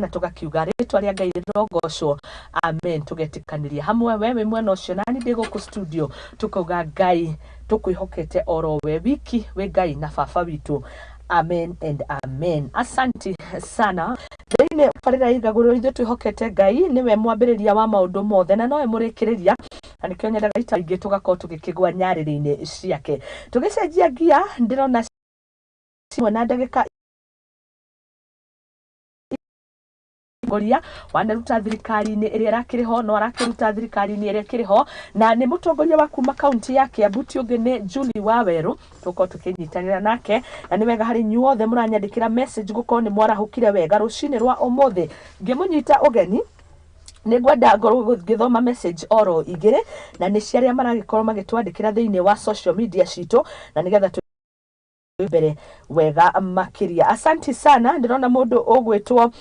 Na tũgakiuga rĩtwa rĩa Ngai rĩrogocwo, amen. Tũgetĩkanĩria hamwe, we wĩ mwena ũcio nani ndĩ gũkũ studio, tũkauga Ngai tũkwĩhokete oro we wiki, wĩ Ngai na baba witũ, amen and amen. Asanti sana. Thĩinĩ barĩra igagũrũ, ithuĩ twĩhokete Ngai nĩwe mwambĩrĩria wa maũndũ mothe na nowe mũrĩkĩrĩria, na nĩkĩo nyendaga ita ingĩ tũgakorwo tũgĩkĩgwa nyarĩrĩ-inĩ ciake. Tũgĩcenjia ngia, ndĩrona cimwe na ndagĩka mũtongoria waneruta thirikari-inĩ ĩrĩa ĩrakĩrĩ ho, no arakĩruta thirikari-inĩ ĩrĩa ĩkĩrĩ ho, na nĩ mũtongoria wa kuma kaunti ya Kiambu, ti ũngĩ nĩ Julie Waweru. Tũkorwo tũkĩnyitanĩra nake, na nĩ wega harĩ inyuothe mũranyandĩkĩra message gũkorwo nĩ mwarahũkire wega rũcinĩ rwa ũmũthĩ. Ngĩmũnyita ũgeni, nĩ ngwenda ngorwo ngĩthoma message oro igĩrĩ, na nĩ cia arĩa maragĩkorwo magĩtwandĩkĩra thĩinĩ wa social media citũ, na nĩgetha mbere wega makĩria. Asanti sana. Ndĩrona mũndũ ũgwĩtwo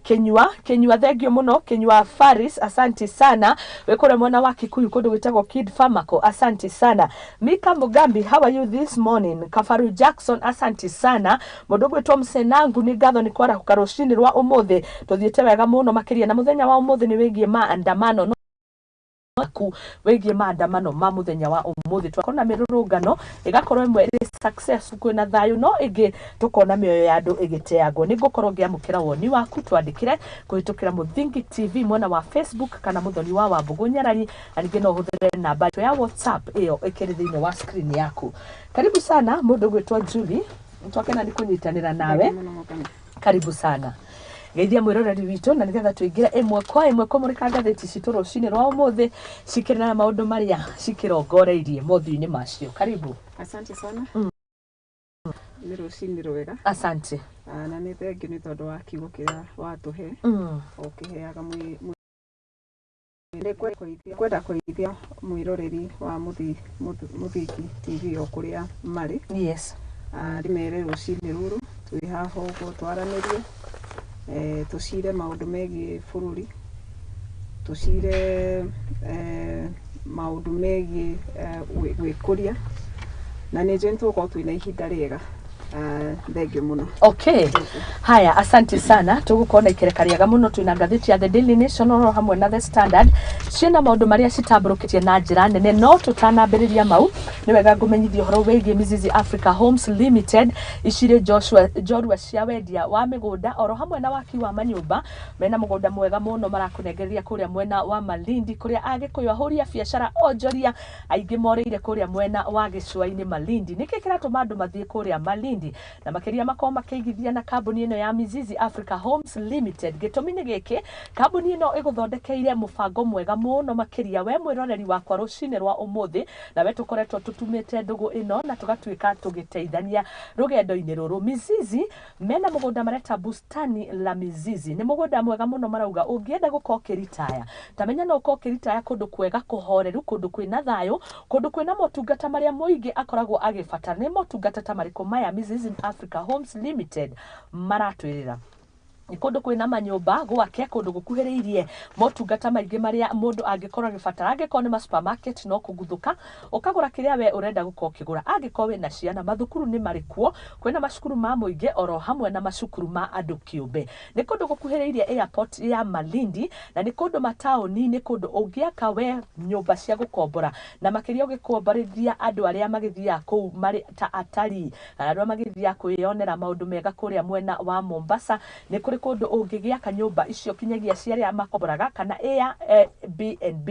Kinyua Kinyua, thengio mũno Kinyua Faris, asanti sana. Wĩ kũrĩa mwena wa Kikuyu, kũndũ gwĩtagwo Kid Farmaco, asanti sana. Mika Mugambi, how are you this morning? Kafaru Jackson, asanti sana. Mũndũ ũgwĩtwo Msenangu, nĩ ngatho nĩ kwarahũka rũcinĩ rwa ũmũthĩ. Tũthiĩte wega mũno makĩria, na mũthenya wa ũmũthĩ nĩ wĩgiĩ maandamano ku wĩgiĩ maandamano ma mũthenya wa ũmũthĩ. Twakorwo na mĩrũrũngano ĩgakorwo ĩmwe ĩrĩ success, kwĩna thayũ, no ĩngĩ tũkona mĩoyo ya andũ ĩgĩteangwo. Nĩ ngũkorwo ngĩamũkĩra woni waku, twandĩkĩre kũhĩtũkĩra Mũthingi TV mwena wa Facebook kana Mũthoni wa Wambũgũ Nyarari, na ningĩ no ũhũthĩre namba ya WhatsApp ĩyo ĩkĩrĩ thĩinĩ wa screen yaku. Karibu sana, mũndũ ũgwĩtwo Julie, twakena nĩ kũnyitanĩra nawe. Karibu sana. Geithia mwĩroreri witũ, na nĩgetha tũingĩre ĩmwe kwa ĩmwe kũmũrĩka ngathĩti citũ rũcinĩ rwa ũmũthĩ, cikĩrĩ na maũndũ marĩa cikĩrongoreirie mothiũ-inĩ macio. Karibu. Asante sana. Nĩ rũcinĩ rwega. Asante. Ah, na nĩ thengio nĩ tondũ wa kiugo kĩrĩa watũhe, ũkĩheaga nĩ kwenda kũgeithia mwĩroreri wa Mũthingi TV o kũrĩa marĩ. Ah, ndĩmere rũcinĩ rũrũ twĩ haha ũguo twaranĩrie, tũcire maũndũ megiĩ bũrũri, tũcire maũndũ megiĩ gwĩkũria, na nĩ njũĩ nĩ tũgũkorwo twĩna ihinda rĩega. Ah, thengio mũno. Okay, haya, asante sana. Tũgũkorwo na ikereka rĩega mũno. Twĩna ngathĩti ya The Daily Nation oro hamwe na The Standard, ciĩna maũndũ marĩa citambũrũkĩtie na njĩra nene. No tũtanambĩrĩria mau, nĩ wega ngũmenyithia ũhoro wĩgiĩ Mizizi Africa Homes Limited. Icirĩ Joshua njorua cia wendia wa mĩgũnda oro hamwe na waki wa manyũmba. Mena mũgũnda mwega mũno marakũnengereria kũrĩa mwena wa Malindi, kũrĩa Agĩkũyũ ahũri a biacara onjoria aingĩ morĩire kũrĩa mwena wa gĩcũa-inĩ Malindi. Nĩkĩ kĩratũma andũ mathiĩ kũrĩa Malindi na makĩria makorwo makĩigithia na kambuni ĩno ya Mizizi Africa Homes Limited? Gĩtũmi nĩ gĩkĩ: kambuni ĩno ĩgũthondekeire mũbango mwega mũno makĩria, we mwĩroreri wakwa rũcinĩ rwa ũmũthĩ, na we tũkoretwo tũtumĩte ndũgũ ĩno na tũgatuĩka tũgĩteithania rũgendo-inĩ rũrũ. Mizizi mena mũgũnda mareta Bustani la Mizizi. Nĩ mũgũnda mwega mũno marauga ũngĩenda gũkorwo ũkĩritaya, ta menya no ũkorwo ũkĩritaya kũndũ kwega kũhoreru, kũndũ kwĩna thayũ, kũndũ kwĩna motungata marĩa mũingĩ akoragwo agĩbatara. Nĩ motungata ta marĩkũ maya Mizizi Africa Homes Limited maratwĩrĩra? Nĩ kũndũ kwĩna manyũmba gwake, kũndũ gũkuhĩrĩirie motungata maingĩ marĩa mũndũ angĩkorwo agĩbatara. Angĩkorwo nĩ ma supermarket, no kũguthũka ũkagũra kĩrĩa we ũrenda gũkorwo ũkĩgũra. Angĩkorwo wĩna ciana, mathukuru nĩ marĩ kuo, kwĩna macukuru ma mũingĩ oro hamwe na macukuru ma andũ kĩũmbe. Nĩ kũndũ gũkuhĩrĩirie airport ya Malindi, na nĩ kũndũ mataũni-inĩ, kũndũ ũngĩaka we nyũmba cia gũkombora, na makĩria ũgĩkomborithia andũ arĩa magĩthiaga kũu marĩ ta atarii, kana andũ arĩa magĩthiaga kwĩyonera maũndũ mega kũrĩa mwena wa Mombasa. Nĩ kũrĩ kũndũ ũngĩgĩaka nyũmba icio kinyagia cia arĩa makomboraga kana Airbnb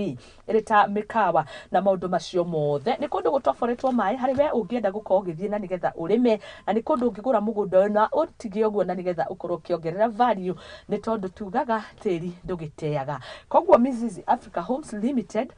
ĩrĩ ta mĩkawa na maũndũ macio mothe. Nĩ kũndũ gũtoboretwo maĩ harĩ we ũngĩenda gũkorwo ũgĩthiĩ na nĩgetha ũrĩme, na nĩ kũndũ ũngĩgũra mũgũnda ũyũ na ũtige ũguo na nĩgetha ũkorwo ũkĩongerera value, nĩ tondũ tugaga tĩri ndũgĩteaga. Koguo Mizizi Africa Homes Limited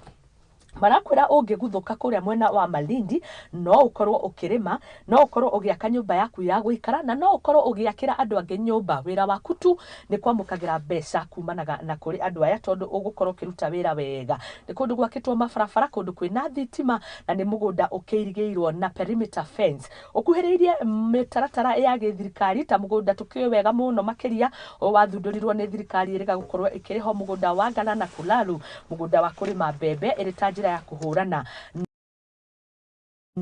marakwĩra ũngĩguthũka kũrĩa mwena wa Malindi, no ũkorwo ũkĩrĩma, no ũkorwo ũgĩaka nyũmba yaku ya gũikara, na no ũkorwo ũgĩakĩra andũ angĩ nyũmba. Wĩra waku tu nĩ kwamũkagĩra mbeca kumanaga na kũrĩ andũ aya, tondũ ũgũkorwo ũkĩruta wĩra wega. Nĩ kũndũ gwakĩtwo mabarabara, kũndũ kwĩna thitima, na nĩ mũgũnda ũkĩirigĩirwo na perimeter fence, ũkuhĩrĩirie mĩtaratara ya gĩthirikari, ta mũgũnda tũkĩũĩ wega mũno makĩria ũyũ wathundũrirwo nĩ thirikari ĩrĩga gũkorwo ĩkĩrĩ ho, mũgũnda wa Ngala na Kulalu, mũgũnda wa kũrĩma mbembe ĩrĩ ta njĩra ya kũhũrana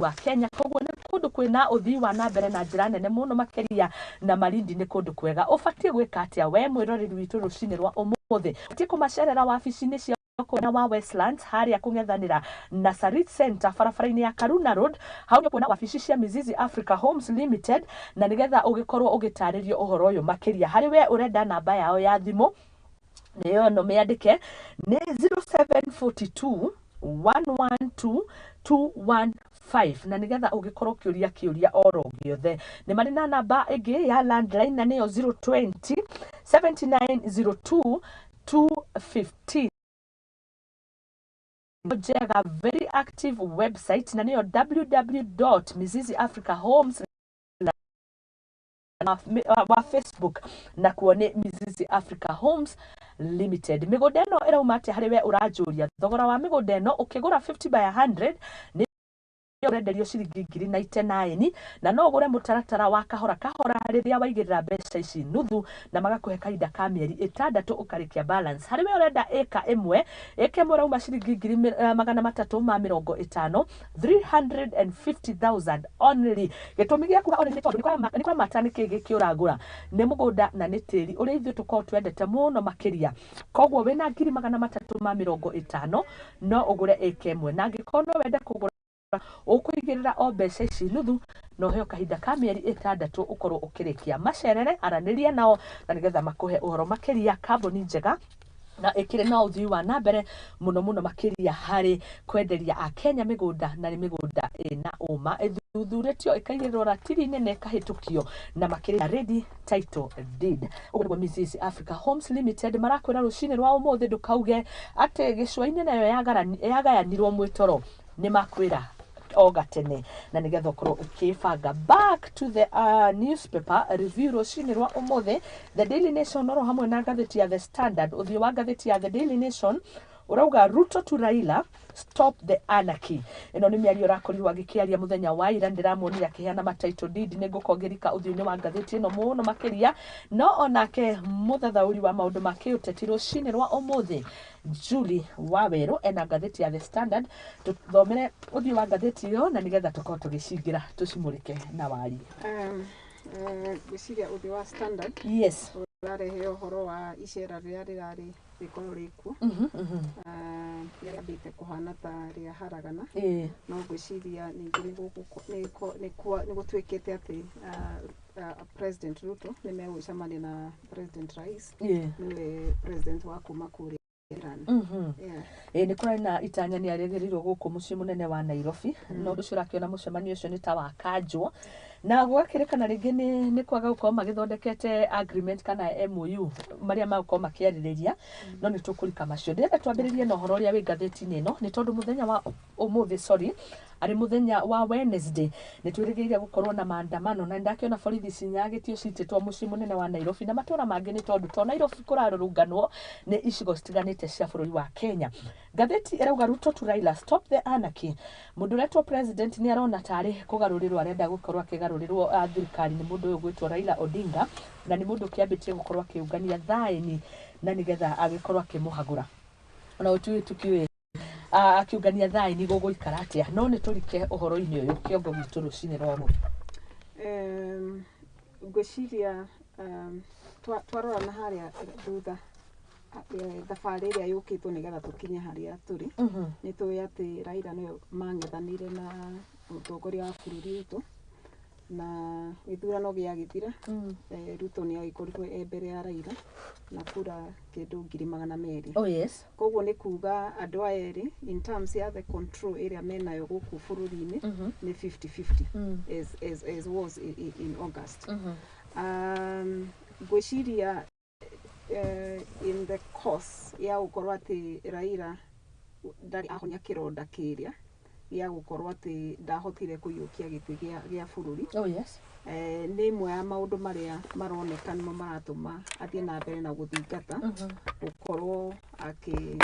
Wa Kenya. Koguo nĩ kũndũ kwĩna ũthii wa na mbere na njĩra nene mũno makĩria, na Malindi nĩ kũndũ kwega. Ũbatiĩ gwĩka atĩa we mwĩroreri witũ rũcinĩ rwa ũmũthĩ? Ũbatiĩ kũmacerera wabici-inĩ cia mwena wa Westlands, harĩa kũng'ethanĩra na Sarit Center, barabara-inĩ ya Karuna Road. Hau nĩ kuona wabici cia Mizizi Africa Homes Limited, na nĩgetha ũgĩkorwo ũgĩtarĩrio ũhoro ũyũ makĩria. Harĩ we ũrenda namba yao ya thimũ, nĩyo ĩno, mĩandĩke, nĩ 0742 112 215, na nĩgetha ũgĩkorwo ũkĩũria kĩũria oro gĩothe. Nĩ marĩ na namba ĩngĩ ya landline, na nĩyo 020 7902 215. Njega, very active website, na nĩyo www.miziziafricahomes, wa Facebook nakuo nĩ Mizizi Africa Homes Limited. Mĩgũnda ĩno ĩrauma atĩa harĩ we ũranjũria? Thogora wa mĩgũnda ĩno ũkĩgũra 50 by 100 nĩ ũrenderio ciringi 99,000, na no ũgũre mũtaratara wa kahora kahora rĩrĩa waigĩrĩra mbeca ici nuthu, na magakũhe kahinda ka mĩeri 6 ũkarĩkia balance. Harĩ we ũrenda ĩka ĩmwe, ĩka ĩmwe ũrauma ciringi 350,000, 350,000 only. Gĩtũmi gĩa kuga only nĩ tondũ nĩ kũramata nĩ kĩĩ gĩkĩ ũragũra, nĩ mũgũnda na nĩ tĩri ũrĩa ithuĩ tũkoragwo twendete mũno makĩria. Koguo wĩna 350,000 no ũgũre ĩka ĩmwe, na angĩkorwo no wende kũgũra, ũkũigĩrĩra o mbeca ici nuthu na ũheo kahinda ka mĩeri 6 ũkorwo ũkĩrĩkia. Macerere, aranĩria nao na nĩgetha makũhe ũhoro makĩria. Kambuni njega na ĩkĩrĩ na ũthii wa na mbere mũno mũno makĩria harĩ kwenderia akenya mĩgũnda, na nĩ mĩgũnda ĩna ũma, ĩthuthurĩtio, ĩkaigĩrĩrwo ratiri-inĩ na ĩkahĩtũkio, na makĩrĩ na ready title deed. Ũguo nĩguo Mizizi Africa Homes Limited marakwĩra rũcinĩ rwa ũmũthĩ. Ndũkauge atĩ gĩcũa-inĩ nayo yagayanirwo mwĩtoro, nĩ makwĩra o gatene na nĩgetha ũkorwo ũkĩbanga. Back to the newspaper review rũcinĩ rwa ũmũthĩ, The Daily Nation oro hamwe na ngathĩti ya The Standard. Ũthiũ wa ngathĩti ya The Daily Nation ũrauga, "Ruto to Raila, stop the anarchy." Ĩno nĩ mĩario ũrakorirwo agĩkĩaria mũthenya wa ira. Ndĩramuonire akĩheana ma title deed. Nĩ ngũkorwo ngĩrika ũthiũ-inĩ wa ngathĩti ĩno mũno makĩria. No onake mũthathaũri wa maũndũ ma kĩũteti rũcinĩ rwa ũmũthĩ, Julie Wawerũ, ena ngathĩti ya The Standard. Tũthomere ũthiũ wa ngathĩti ĩyo na nĩgetha tũkorwo tũgĩcingĩra tũcimũrĩke na wari. Ngwĩciria ũthiũ wa Standard ũrarehe ũhoro wa icera rĩrĩa rĩrarĩ rĩkorwo rĩkuo. Rĩambĩte kũhana ta rĩa haragana, no ngwĩciria ningĩ nĩ gũtuĩkĩte atĩ President Ruto nĩ megũcemania na President Rais, nĩwe president wa kuma kũrĩa Iran. Yeah. Ĩ nĩ kũrarĩ na itanya nĩ arĩgĩrĩirwo gũkũ mũciĩ mũnene wa Nairobi, no ũndũ ũcio ũrakĩona mũcemanio ũcio nĩ ta wakanjwo na gũgakĩrĩkana rĩngĩ nĩ kwaga gũkorwo magĩthondekete agreement kana MOU marĩa magũkorwo makĩarĩrĩria. No nĩ tũkũrika macio. Ndĩrenda twambĩrĩrie na ũhoro ũrĩa wĩ ngathĩti-inĩ ĩno, nĩ tondũ mũthenya wa ũmũthĩ, sorry, arĩ mũthenya wa Wednesday, nĩ twĩrĩgĩrĩire gũkorwo na maandamano, na ndakĩona borithi cinyagĩtio citĩtwo mũciĩ mũnene wa Nairobi na matũra mangĩ, nĩ tondũ to Nairobi kũrarũrũnganwo, nĩ icigo citiganĩte cia bũrũri wa Kenya. Ngathĩti ĩrauga, "Ruto to Raila, stop the anarchy." Mũndũ ũretwo president nĩ arona tarĩ kũgarũrĩrwo arenda gũkorwo akĩgarũrĩrwo thirikari nĩ mũndũ ũyũ gwĩtwo Raila Odinga, na nĩ mũndũ ũkĩambĩtie gũkorwo akĩũngania thaĩni na nĩgetha agĩkorwo akĩmũhagũra. Ona ũtuĩ tũkiũĩ akiũngania thaĩni gũgũikara atĩa, no nĩ tũrike ũhoro-inĩ ũyũ kĩongo gitũ rũcinĩ rwa ũmũthĩ. Ngwĩciria twarora na harĩa thutha, thabarĩ ĩrĩa yũkĩtwo nĩgetha tũkinye harĩa tũrĩ, nĩ tũĩ atĩ Raila nĩwe mang'ethanĩire na mũtongoria wa bũrũri Ruto, na gĩthurano gĩagĩthira, Ruto nĩ agĩkorirwo e mbere ya Raila na kura kĩndũ 200,000. Koguo nĩ kuga andũ aya erĩ, in terms ya the control ĩrĩa menayo gũkũ bũrũri-inĩ, nĩ 50-50 as was in August. Ngwĩciria in the course ya gũkorwo atĩ Raila ndarĩ ahonia kĩronda kĩrĩa gĩa gũkorwo atĩ ndahotire kũiyũkia gĩtĩ gĩa bũrũri, nĩ ĩmwe ya maũndũ marĩa maroneka nĩmo maratũma athiĩ na mbere na gũthingata gũkorwo akĩ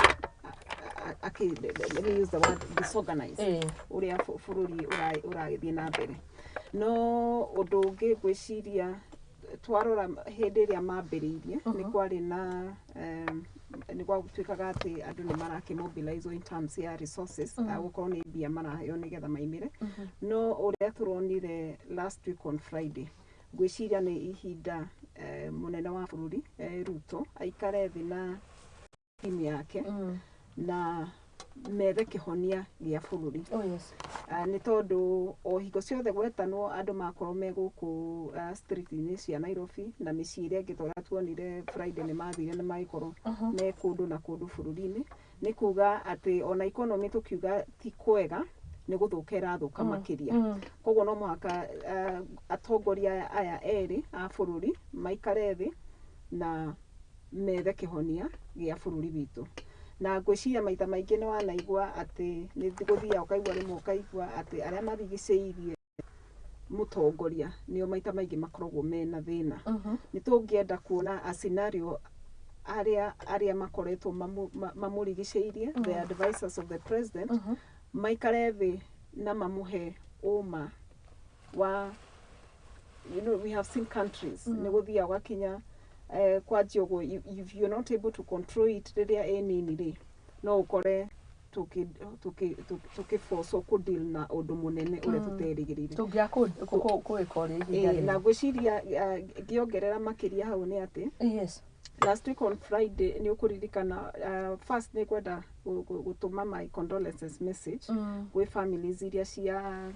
let me use the word disorganize ũrĩa bũrũri ũragĩthiĩ na mbere. No ũndũ ũngĩ ngwĩciria Twarora hĩndĩ ĩrĩa mambĩrĩirie, nĩ kwarĩ na nĩ gwatuĩkaga atĩ andũ nĩ marakĩmobilize in terms ya resources, gũkorwo nĩ mbia maraheo nĩgetha maimĩre. No ũrĩa tũronire last week on Friday, ngwĩciria nĩ ihinda mũnene wa bũrũri Ruto aikare thĩ na timu yake na methe kĩhonia gĩa bũrũri. Nĩ tondũ o hingo ciothe gwetanwo andũ makorwo me gũkũ street-inĩ cia Nairobi na mĩciĩ ĩrĩa ĩngĩ, ta ũrĩa tuonire Friday nĩ mathire na magĩkorwo me kũndũ na kũndũ bũrũri-inĩ, nĩ kuga atĩ ona economy tũkiuga ti kwega, nĩ gũthũka ĩrathũka makĩria. Koguo no mũhaka atongoria aya erĩ a bũrũri maikare thĩ na methe kĩhonia gĩa bũrũri witũ. Na ngwĩciria maita maingĩ nĩ wanaigua atĩ nĩ gũthiaga ũkaigua rĩmwe ũkaigua atĩ arĩa marigicĩirie mũtongoria nĩo maita maingĩ makoragwo mena thĩna. Nĩ tũngĩenda kuona a scenario arĩa makoretwo mamũrigicĩirie, the advisors of the president, maikare thĩ na mamũhe ũma wa we have seen countries nĩ gũthiaga ũgakinya kwanjia ũguo, if you're not able to control it rĩrĩa ĩ nini rĩ, no ũkore tũkĩbocwo kũ deal na ũndũ mũnene ũrĩa tũterĩgĩrĩire. Tũngĩaga kũwĩka ũrĩa ihinda Na rĩrĩ. Ngwĩciria ngĩongerera makĩria hau nĩ atĩ last week on Friday nĩ ũkũririkana, first nĩ ngwenda gũtũma my condolences message gwĩ families iria cia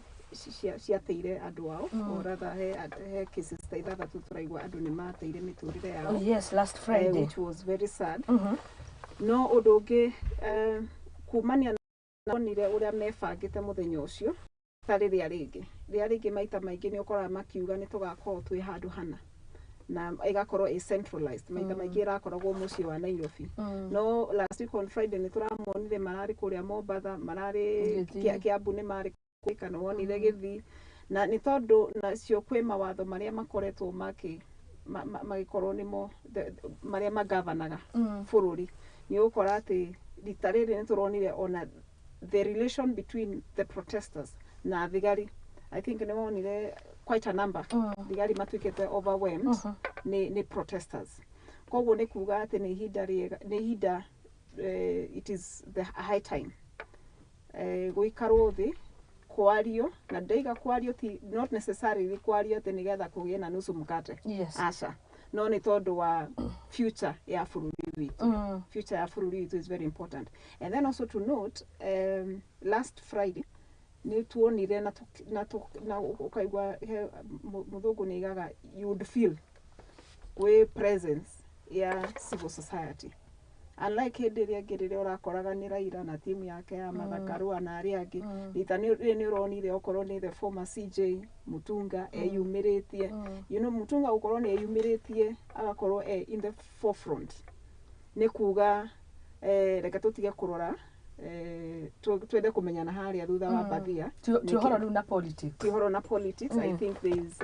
ciateire andũ ao, or rather he cases ta ithathatũ tũraigua andũ nĩ mateire mĩtũrĩre yao. Oh, yes, last Friday. Which was very sad. No ũndũ ũngĩ, kumania na onire ũrĩa mebangĩte mũthenya ũcio, ta rĩrĩa rĩngĩ rĩrĩa rĩngĩ maita maingĩ nĩ ũkoraga makiuga nĩ tũgakorwo twĩ handũ hana na ĩgakorwo ĩ centralized, maita maingĩ ĩrakoragwo mũciĩ wa Nairobi. No last week on Friday nĩ tũramonire mararĩ kũrĩa Mombatha, mararĩ Gĩthii. Kiambu, nĩ marĩ kana wonire Gĩthii, na nĩ tondũ nacio kwĩ mawatho marĩa makoretwo magĩkorwo nĩmo marĩa magavanaga bũrũri. Nĩ ũgũkora atĩ rita rĩrĩ nĩ tũronire ona the relation between the protesters na thigari. I think nĩ wonire quite a number thigari matuĩkĩte overwhelmed nĩ protesters. Koguo nĩ kuga atĩ nĩ ihinda rĩega, nĩ ihinda it is the high time gũikarwo thĩ kwario. Na ndaiga kwario ti not necessarily kwario atĩ nĩgetha kũgĩe na nusu mkate. Aca, no nĩ tondũ wa future ya bũrũri witũ. Future ya bũrũri witũ is very important. And then also to note, last Friday nĩ tuonire na ũkaigua he mũthũngũ nĩ aigaga you would feel gwĩ presence ya civil society, unlike hĩndĩ ĩrĩa ĩngĩ rĩrĩa ũrakoraga nĩ Raila na timu yake ya Martha Karua na arĩa angĩ. Rita rĩrĩ nĩ ũronire okorwo nĩ the former CJ Mutunga eyumĩrĩtie. Mutunga gũkorwo nĩ eyumĩrĩtie agakorwo e in the forefront nĩ kuga reke tũtige kũrora, twende kũmenyana harĩa thutha wa bathia. Ti ũhoro rĩu na politics. Ti ũhoro na politics. I think there is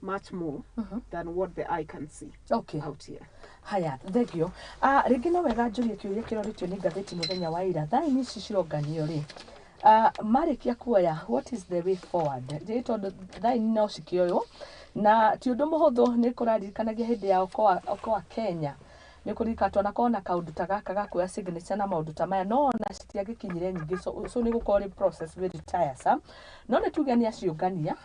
much more than what the eye can see out here. Haya, thengio. Rĩngĩ no wega njũrie kĩũria kĩrorĩtio nĩ ngathĩti mũthenya wa ira. Thaini ici cironganio rĩ, marĩkia kuoya, what is the way forward? Nĩ tondũ thaini no cikĩoywo na ti ũndũ mũhũthũ. Nĩ kũraririkanagia hĩndĩ ya Okoa Kenya, nĩ kũririkana twanakorwo na kaũndũ ta gaka ga kuoya signature na maũndũ ta maya, no ona citiagĩkinyire nyingĩ. So nĩ gũkorwo rĩ process very tiresome. No nĩ tuge nĩ aciũngania,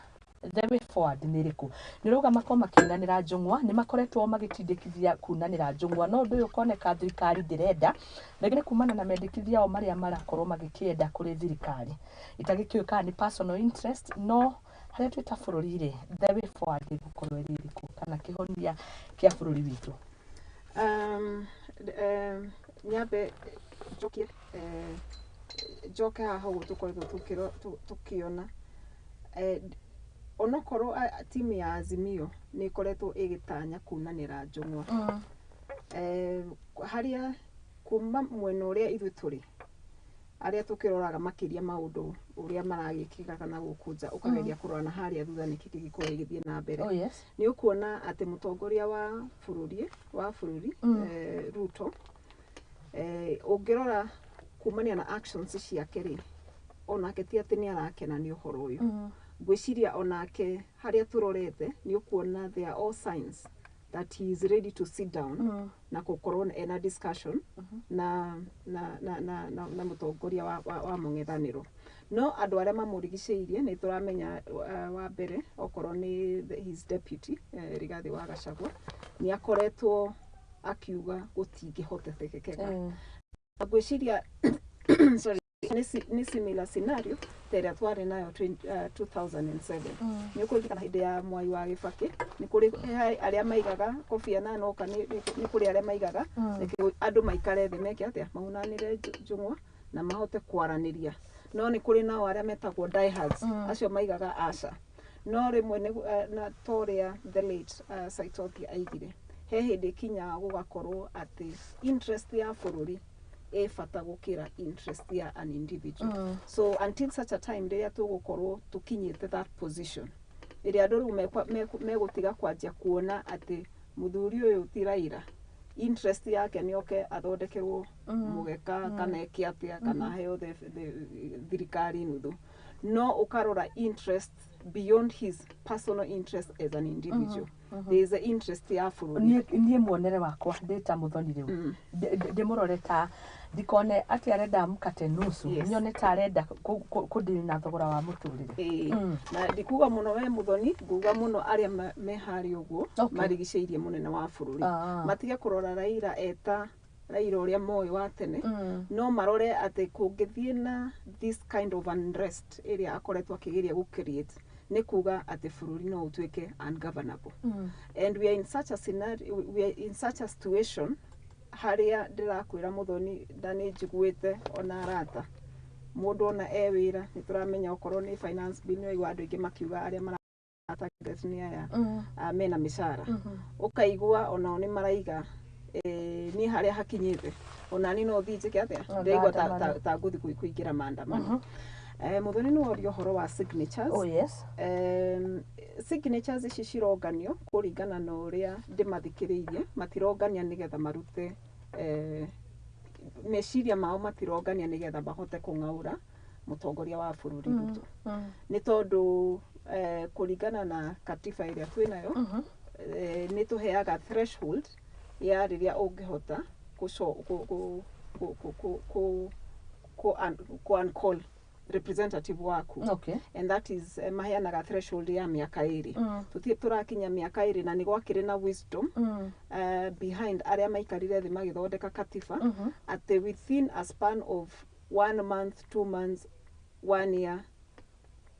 the way forward nĩ ĩrĩkũ? Nĩ ũrauga makorwo makiunanĩra njũng'wa. Nĩ makoretwo magĩtindĩkithia kunanĩra njũng'wa, no ũndũ ũyũ ũkoneka thirikari ndĩrenda, rĩngĩ nĩ kumana na mendekithia ao marĩa marakorwo magĩkĩenda kũrĩ thirikari, itagĩkĩũĩ kana nĩ personal interest. No harĩa twĩ ta bũrũri rĩ, the way forward ĩgũkorwo ĩrĩ ĩrĩkũ kana kĩhonia kĩa bũrũri witũ? Nyambe njokie njoke haha ũguo tũkoretwo tũkĩona onokorwo timu ya Azimio nĩ ĩkoretwo ĩgĩtanya kunanĩra njũng'wa, harĩa kuma mwena ũrĩa ithuĩ tũrĩ arĩa tũkĩroraga makĩria maũndũ ũrĩa maragĩkĩka kana gũkũ nja, ũkageria kũrora na harĩa thutha nĩkĩ kĩngĩkorwo gĩgĩthiĩ na mbere, nĩ ũkuona atĩ mũtongoria wa bũrũri Ruto, ũngĩrora kumania na actions ciake rĩ, onake ti atĩ nĩ arakena nĩ ũhoro ũyũ. Ngwĩciria onake harĩa tũrorete nĩ ũkuona there are all signs that he is ready to sit down na gũkorwo ena discussion na mũtongoria wa mũng'ethanĩro. No andũ arĩa mamũrigicĩirie nĩ tũramenya, wa mbere okorwo nĩ his deputy, Rigathĩ wa Gachagua, nĩ akoretwo akiuga gũtingĩhotekeka. Ngwĩciria, sorry, nĩ similar scenario ta ĩrĩa twarĩ nayo 2007. Nĩ ũkũririkana hĩndĩ ya Mwai wa Gĩbakĩ nĩ kũrĩ he arĩa maigaga Kofi Annan oka, nĩ kũrĩ arĩa maigaga reke andũ maikare thĩ meke atĩa, maunanĩre njũng'wa na mahote kwaranĩria. No nĩ kũrĩ nao arĩa metagwo diehards, acio maigaga aca. No rĩmwe na ta ũrĩa the late Saitoti aigire, he hĩndĩ ĩkinyaga gũgakorwo atĩ interest ya bũrũri ĩ bata gũkĩra interest ya an individual. So until such a time rĩrĩa tũgũkorwo tũkinyĩte that position ĩrĩa andũ rĩu megũtiga kwanjia kuona atĩ mũthuri ũyũ ti Raila, interest yake nĩ oke athondekerwo mũgeka kana eke atĩa kana aheo thirikari nuthu, no ũkarora interest beyond his personal interest as an individual, there is a interest ya bũrũri. Niĩ muonere wakwa ndĩ ta Mũthoni rĩu, ndĩmũrore ta ndikone atĩ arenda mkate nusu, nyone ta arenda kũdeal na thogora wa mũtũrĩre. Ĩĩ. Na ndikuga mũno we Mũthoni, nguga mũno arĩa me harĩa ũguo marigicĩirie mũnene wa bũrũri, matige kũrora Raila eta Raila ũrĩa moĩ wa tene, no marore atĩ kũngĩthiĩ na this kind of unrest ĩrĩa akoretwo akĩgeria gũ create, nĩ kuga atĩ bũrũri no ũtuĩke ungovernable. And we are in such a scenario, we are in such a situation harĩa ndĩrakwĩra Mũthoni, na nĩ njiguĩte ona arata mũndũ ona e wĩra, nĩ tũramenya okorwo nĩ finance bill, nĩ waigua andũ aingĩ makiuga arĩa mara target nĩ aya mena mĩcara, ũkaigua onao nĩ maraiga, niĩ harĩa hakinyĩte ona niĩ no thiĩ njĩke atĩa, No ndĩraigua maandamano. ta ngũthiĩ kũingĩra maandamano. Mũthoni, nĩ woria ũhoro wa signatures. Oh yes. Signatures ici cironganio kũringana na ũrĩa ndĩmathikĩrĩirie, matirongania nĩgetha marute meciria mao, matirongania nĩgetha mahote kũng'aũra mũtongoria wa bũrũri Ruto, nĩ tondũ kũringana na katiba ĩrĩa twĩnayo, nĩ tũheaga threshold ya rĩrĩa ũngĩhota kũ uncall representative waku, and that is maheanaga threshold ya mĩaka 2. Tũtirĩ tũrakinya mĩaka 2, na nĩ gwakĩrĩ na wisdom behind arĩa maikarire thĩ magĩthondeka katiba, atĩ within a span of one month, 2 months, one year,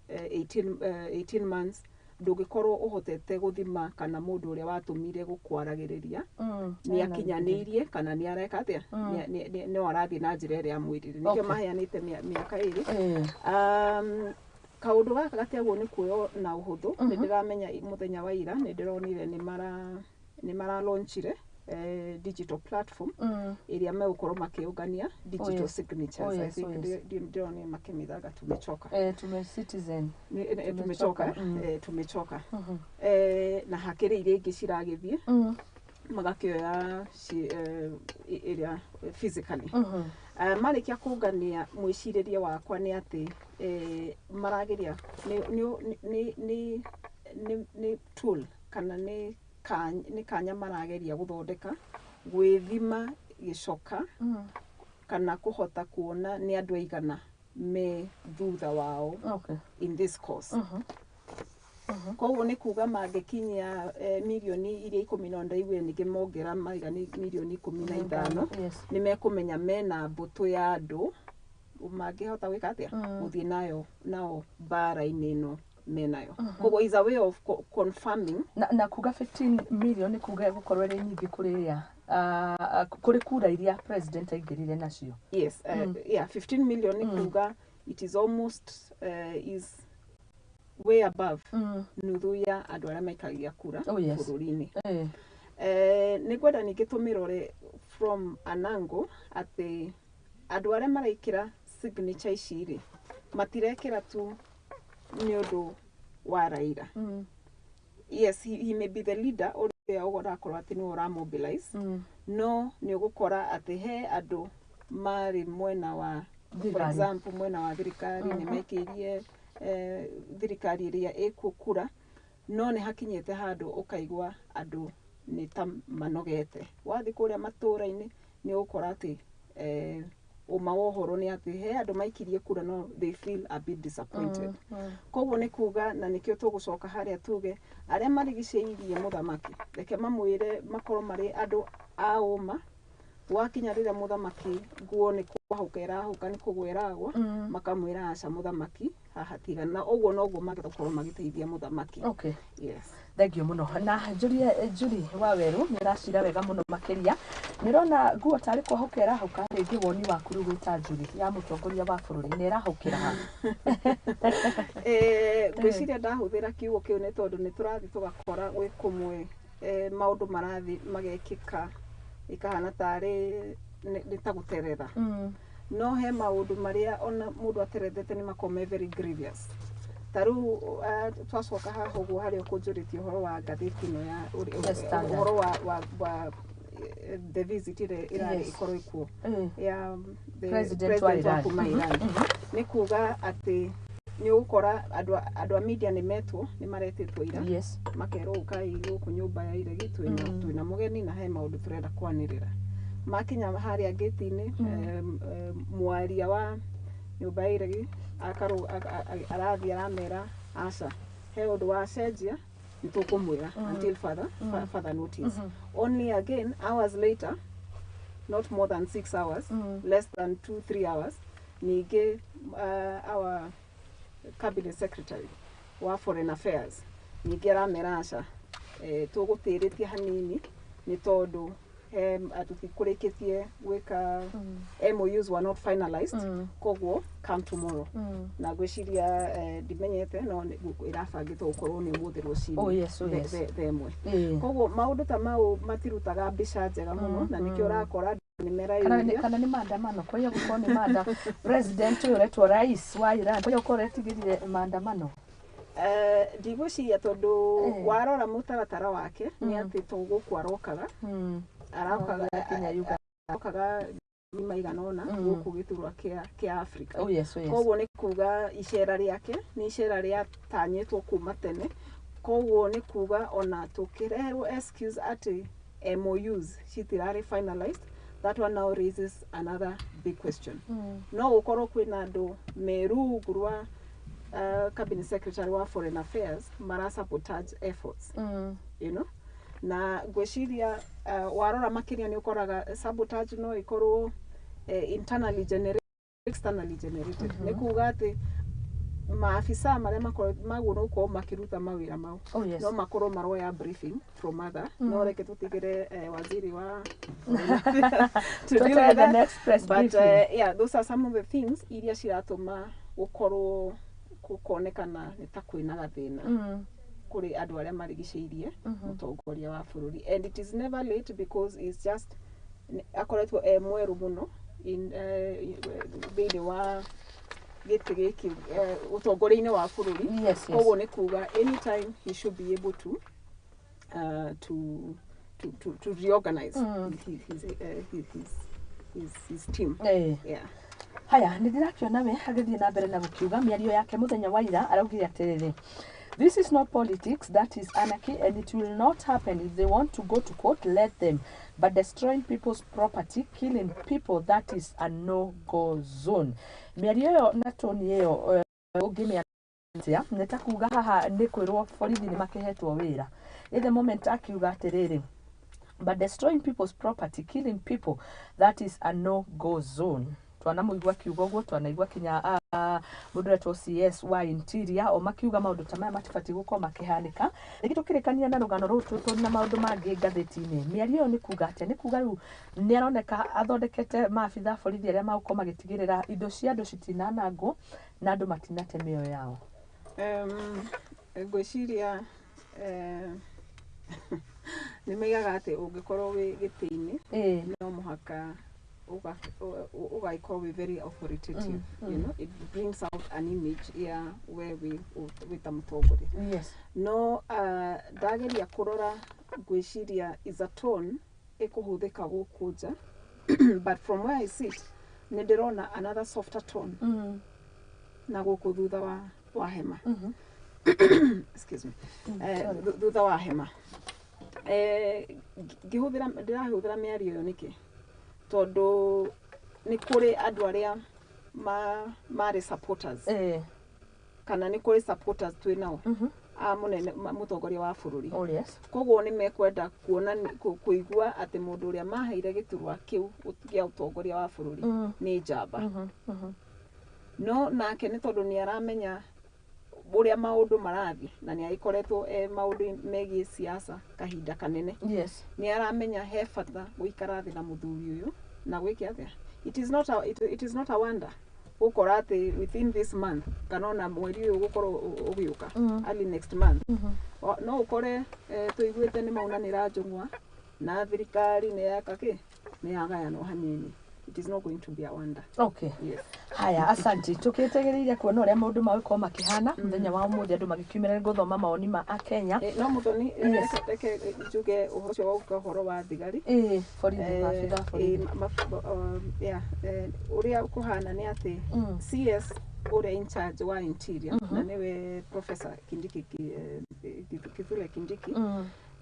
18 months, ndũngĩkorwo ũhotete gũthima kana mũndũ ũrĩa watũmire gũkwaragĩrĩria nĩ akinyanĩirie kana nĩ areka atĩa, no arathiĩ na njĩra ĩrĩa amwĩrire. Nĩkĩo maheanĩte mĩaka 2. Kaũndũ gaka gatiagwo nĩ kuoywo na ũhũthũ. Nĩ ndĩramenya mũthenya wa ira nĩ ndĩronire nĩ mara launchire digital platform ĩrĩa megũkorwo makĩũngania digital signatures. I think ndĩronire makĩmĩthaga tumechoka. Tume citizen. Tumechoka. Tumechoka. Na hakĩrĩ iria ingĩ ciragĩthiĩ magakĩoya ĩrĩa physically. Marĩkia kũngania, mwĩcirĩrie wakwa nĩ atĩ marageria nĩ tool kana nĩ kanya marageria gũthondeka gwĩthima gĩcoka kana kũhota kuona nĩ andũ aigana me thutha wao in this course. Koguo nĩ kuga mangĩkinyia mirioni iria 10 no ndaiguire ningĩ mongera maiga nĩ mirioni 15, nĩ mekũmenya mena mbũtũ ya andũ mangĩhota gwĩka atĩa, gũthiĩ nayo nao mbara-inĩ ĩno menayo. Koguo is a way of confirming. Na kuga 15 million nĩ kuga ĩgũkorwo ĩrĩ nyingĩ kũrĩ ĩrĩa kũrĩ kura iria president aingĩrire nacio. Yes, yeah, 15 million nĩ kuga it is almost is way above nuthu ya andũ arĩa maikagia kura bũrũri-inĩ. Nĩ ngwenda ningĩ tũmĩrore from an angle atĩ andũ arĩa maraikĩra signature ici rĩ, matirekĩra tu nĩ ũndũ wa Raila. Yes, he may be the leader ũrĩa ũrakorwo atĩ nĩwe ũramobilize, no nĩ ũgũkora atĩ he andũ marĩ mwena wa, for Thirikari. example, mwena wa thirikari nĩ mekĩirie. Thirikari ĩrĩa ĩkuo kura, no nĩ hakinyĩte handũ ũkaigua andũ nĩ ta manogete. Wathiĩ kũrĩa matũra-inĩ nĩ ũgũkora atĩ ũma wa ũhoro nĩ atĩ he andũ maikirie kura no they feel a bit disappointed. Koguo nĩ kuga, na nĩkĩo tũgũcoka harĩa tuge arĩa marigicĩirie mũthamaki, reke mamwĩre makorwo marĩ andũ a ũma. Gwakinya rĩrĩa mũthamaki nguo nĩ kwahũka ĩrahũka, nĩ kũgwa ĩragwa, makamwĩra, "Aca mũthamaki, haha tiga." Na ũguo noguo mangĩkorwo magĩteithia mũthamaki. Yes. Thank you mũno. Na njũrie Njuri wa Weru, nĩ ũracira wega mũno makĩria. Nĩ ũrona nguo tarĩ kwahũka ĩrahũka rĩngĩ? Woni waku rĩu wĩ ta Njuri ya mũtongoria wa bũrũri, nĩ ĩrahũkĩra ha? Ngwĩciria ndahũthĩra kiugo kĩu nĩ tondũ nĩ tũrathiĩ tũgakora gwĩ kũmwe maũndũ marathiĩ magekĩka ĩkahana tarĩ nĩ ta gũteretha, no he maũndũ marĩa ona mũndũ aterethete nĩ makoragwo me very grievous. Ta rĩu twacoka haha ũguo harĩa ũkũnjũrĩtie ũhoro wa ngathĩti ĩno ya The Standard. ũhoro wa the visit ĩrĩa ĩrarĩ ĩkorwo ĩkuo ya the President wa president wa Iran. kuma Iran, nĩ kuga atĩ nĩ ũgũkora andũ a media nĩ metwo, nĩ maretĩtwo ira, makerwo, "Ũkai gũkũ nyũmba ya iregi, twĩna twĩna mũgeni na he maũndũ tũrenda kwanĩrĩra." Makinya harĩa ngĩti-inĩ, mwaria wa nyũmba ya iregi arathiĩ aramera, "Aca, he ũndũ wacenjia, nĩ tũkũmwĩra until further notice." Only again hours later, not more than 6 hours, less than 2-3 hours, ningĩ our cabinet secretary wa foreign affairs ningĩ aramera, "Aca, tũgũtĩrĩtie hanini nĩ tondũ tũtikũrĩkĩtie gwĩka, MOUs were not finalized, koguo come tomorrow." Na ngwĩciria ndimenyete, no ĩrabangĩtwo gũkorwo nĩ ũmũthĩ rũcinĩ thaa 1. Koguo maũndũ ta mau matirutaga mbica njega mũno, na nĩkĩo ũrakora andũ nĩ Kana nĩ merayũria. Kana nĩ maandamano, kwa hiyo gũkorwo nĩ manda president ũyũ ũretwo rais wa Iran, kwa hiyo gũkorwo etigĩrire maandamano. Ndigwĩciria tondũ warora mũtaratara wake nĩ atĩ to gũkũ arokaga, arokaga Kinya Uganda. arokaga maigana ũna gũkũ gĩturwa kĩa Africa. Oh yes. Koguo nĩ kuga icera rĩake nĩ icera rĩatanyĩtwo kuma tene. Koguo nĩ kuga ona tũkĩrerwo excuse atĩ MOUs citirarĩ finalized, that one now raises another big question. No gũkorwo kwĩna andũ me rungu rwa cabinet secretary wa foreign affairs mara sabotage efforts. Na ngwĩciria warora makĩria nĩ ũkoraga sabotage no ĩkorwo internally generated, externally generated. Nĩ kuga atĩ maafisa marĩa makorwo magwo gũkorwo makĩruta mawĩra mau no makorwo maroya briefing from other. No reke tũtigĩre waziri wa to deal Tweterere with the that. next press But briefing. Yeah, those are some of the things iria ciratũma gũkorwo gũkonekana nĩ ta kwĩna gathĩna kũrĩ andũ arĩa marigicĩirie mũtongoria wa bũrũri. And it is never late because it's just akoretwo e mwerũ mũno in thĩinĩ wa gĩtĩ gĩkĩ, ũtongoria-inĩ wa bũrũri. Koguo nĩ kuga anytime he should be able to reorganize his team. Yeah. Haya, nĩ ndĩrakĩona we agĩthiĩ na mbere na gũkiuga mĩario yake mũthenya wa ira, araugire atĩrĩrĩ, "This is not politics, that is anarchy, and it will not happen. If they want to go to court, let them. But destroying people's property, killing people, that is a no-go zone." Mĩario ĩyo na toni ĩyo ũngĩmĩa atĩa? Nĩ ta kuga haha nĩ kwĩrwo borithi nĩ makĩhetwo wĩra. In the moment akiuga atĩrĩrĩ, "But destroying people's property, killing people, that is a no-go zone." Twanamũigua akiuga ũguo, twanaigua kinya mũndũ ũretwo CS wa interior o makiuga maũndũ ta maya matibatiĩ gũkorwo makĩhanĩka. Rĩngĩ tũkĩrĩkania na rũgano rũu tũrĩ na maũndũ mangĩ ngathĩti-inĩ. Mĩario ĩyo nĩ kuga atĩa? Nĩ kuga rĩu nĩ aroneka athondekete maabitha a borithi arĩa magũkorwo magĩtigĩrĩra indo cia andũ citinanangwo na andũ matinate mĩoyo yao. Ngwĩciria nĩ maigaga atĩ ũngĩkorwo wĩ gĩtĩ-inĩ no mũhaka ũgagĩkorwo wĩ very authoritative. It brings out an image ya we wĩ ta mũtongoria. No ndageria kũrora, ngwĩciria is a tone ĩkũhũthĩka gũkũ nja, but from where I sit nĩ ndĩrona another softer tone na gũkũ thutha wa wa hema. Excuse me. Thutha wa hema, ngĩhũthĩra, ndĩrahũthĩra mĩario ĩyo nĩkĩ? Tondũ nĩ kũrĩ andũ arĩa marĩ supporters, kana nĩ kũrĩ supporters twĩ nao a mũnene mũtongoria wa bũrũri. Koguo nĩ mekwenda kuona kũigua atĩ mũndũ ũrĩa maheire gĩturwa kĩu gĩa ũtongoria wa bũrũri nĩ njamba. No nake nĩ tondũ nĩ aramenya ũrĩa maũndũ marathiĩ na nĩ agĩkoretwo e maũndũ megiĩ siasa kahinda kanene, nĩ aramenya he bata gũikara thĩ na mũthuri ũyũ na gwĩke atĩa. It is not a wonder gũkora atĩ within this month kana ona mweri ũyũ ũgũkorwo ũgĩũka, early next month, no ũkore tũiguĩte nĩ maunanĩra njũng'wa na thirikari nĩ yaka kĩ, nĩ yagayanwo hanini. It is not going to be a wonder. Yes. Haya, asanti. Tukitegereire kuona ũrĩa maũndũ magũkorwo makĩhana mũthenya wa ũmũthĩ, andũ magĩkiumĩra nĩ gũthoma mawoni ma akenya. No Mũthoni, reke njuge ũhoro ũcio wa ũka ũhoro wa thigari. Ĩĩ, borithi, maabitha a borithi. Yeah, ũrĩa kũhana nĩ atĩ CS ũrĩa in charge wa interior, na nĩwe Professor Kindiki, Kithure Kindiki,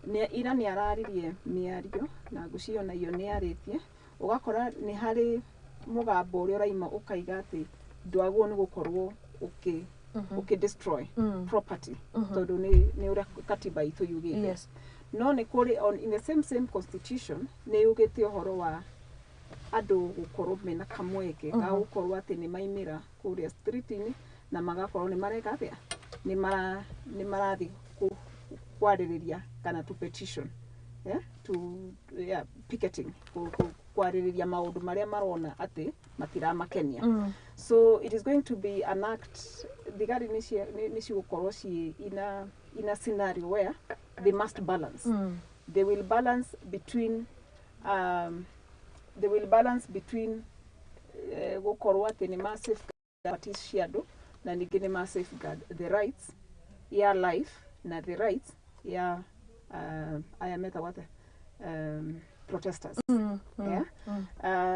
nĩ ira nĩ araririe mĩario na ngũciria ona iyo nĩ arĩtie, ũgakora nĩ harĩ mũgambo ũrĩa ũraima ũkaiga atĩ ndwagwo nĩ gũkorwo ũkĩ destroy property, tondũ nĩ ũrĩa katiba itũ yugĩte. No nĩ kũrĩ in the same constitution nĩ yugĩte ũhoro wa andũ gũkorwo mena kamweke ga gũkorwo atĩ nĩ maimĩra kũrĩa street-inĩ na magakorwo nĩ mareka atĩa, nĩ marathiĩ kwarĩrĩria kana to petition, yeah? To, yeah, picketing, kwarĩrĩria maũndũ marĩa marona atĩ matiramakenia. So it is going to be an act, thigari nĩ cigũkorwo ciĩ in a scenario where they must balance. They will balance between gũkorwo atĩ nĩ ma safeguard cia andũ na ningĩ nĩ ma safeguard the rights ya life na the rights ya aya metagwo atĩa, protesters. Yeah?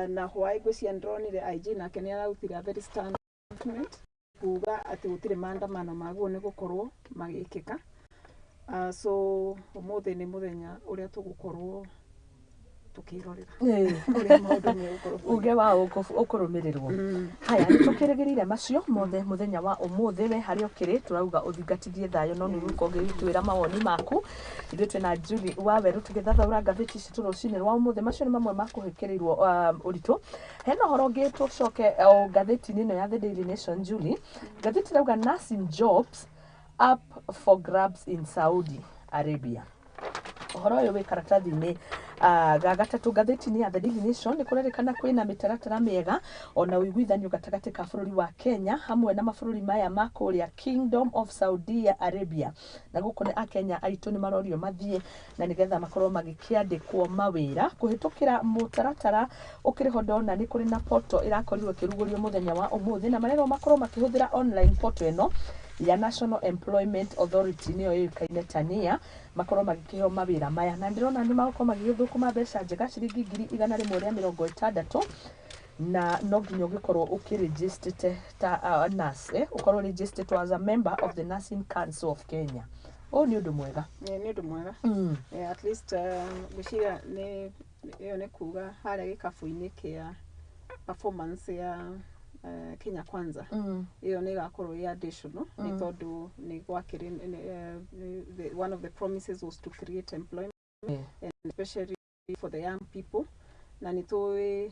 Na hwaĩ ngwĩciria ndĩronire IG nake nĩ ararutire a very stern statement kuga atĩ gũtirĩ maandamano maguo nĩ gũkorwo magĩkĩka. So ũmũthĩ nĩ mũthenya ũrĩa tũgũkorwo tũkĩrorera ũrĩa maũndũ megũkorwo. Uge wa ũkũrũmĩrĩrwo. Haya, nĩ tũkĩrĩgĩrĩire macio mothe mũthenya wa ũmũthĩ. We harĩa ũkĩrĩ, tũrauga ũthingatithie thayũ, no nĩ ũgũkorwo ũgĩtwĩra mawoni maku. Ithuĩ twĩna Julie Waweru tũgĩthathaũra ngathĩti citũ rũcinĩ rwa ũmũthĩ. Macio nĩ mamwe ma kũhĩkĩrĩirwo ũritũ. Hena ũhoro ũngĩ tũcoke o ngathĩti-inĩ ĩno ya The Daily Nation. Julie, ngathĩti ĩrauga nursing jobs up for grabs in Saudi Arabia. Ũhoro ũyũ wĩ karatathi-inĩ ga gatatũ ngathĩti-inĩ ya The Daily Nation. Nĩ kũrerĩkana kwĩna mĩtaratara mĩega ona ũiguithanio gatagatĩ ka bũrũri wa Kenya hamwe na mabũrũri maya ma kũrĩa Kingdom of Saudi Arabia, na gũkũ nĩ akenya aitũ nĩ marorio mathiĩ na nĩgetha makorwo magĩkĩandĩkwo mawĩra kũhĩtũkĩra mũtaratara ũkĩrĩ ho. Ndona nĩ kũrĩ na portal ĩrakorirwo ĩkĩrugũrio mũthenya wa ũmũthĩ, na marerwo makorwo makĩhũthĩra online portal ĩno ya National Employment Authority, nĩyo yũĩkaine ta NEA, makorwo magĩkĩheo mawĩra maya. Na ndĩrona nĩ magũkorwo magĩgĩthũkũma mbeca njega, ciringi 160,000, na no nginya ũgĩkorwo ũkĩregistered ta nurse, ũkorwo registered as a member of the Nursing Council of Kenya. Ũyũ nĩ ũndũ mwega. Nĩ ũndũ mwega. At least ngwĩciria nĩ ĩyo nĩ kuga harĩa gĩkabũ-inĩ kĩa performance ya Kenya Kwanza, ĩyo nĩ ĩgakorwo ĩ additional, nĩ tondũ nĩ gwakĩrĩ one of the promises was to create employment and especially for the young people, na nĩ tũĩ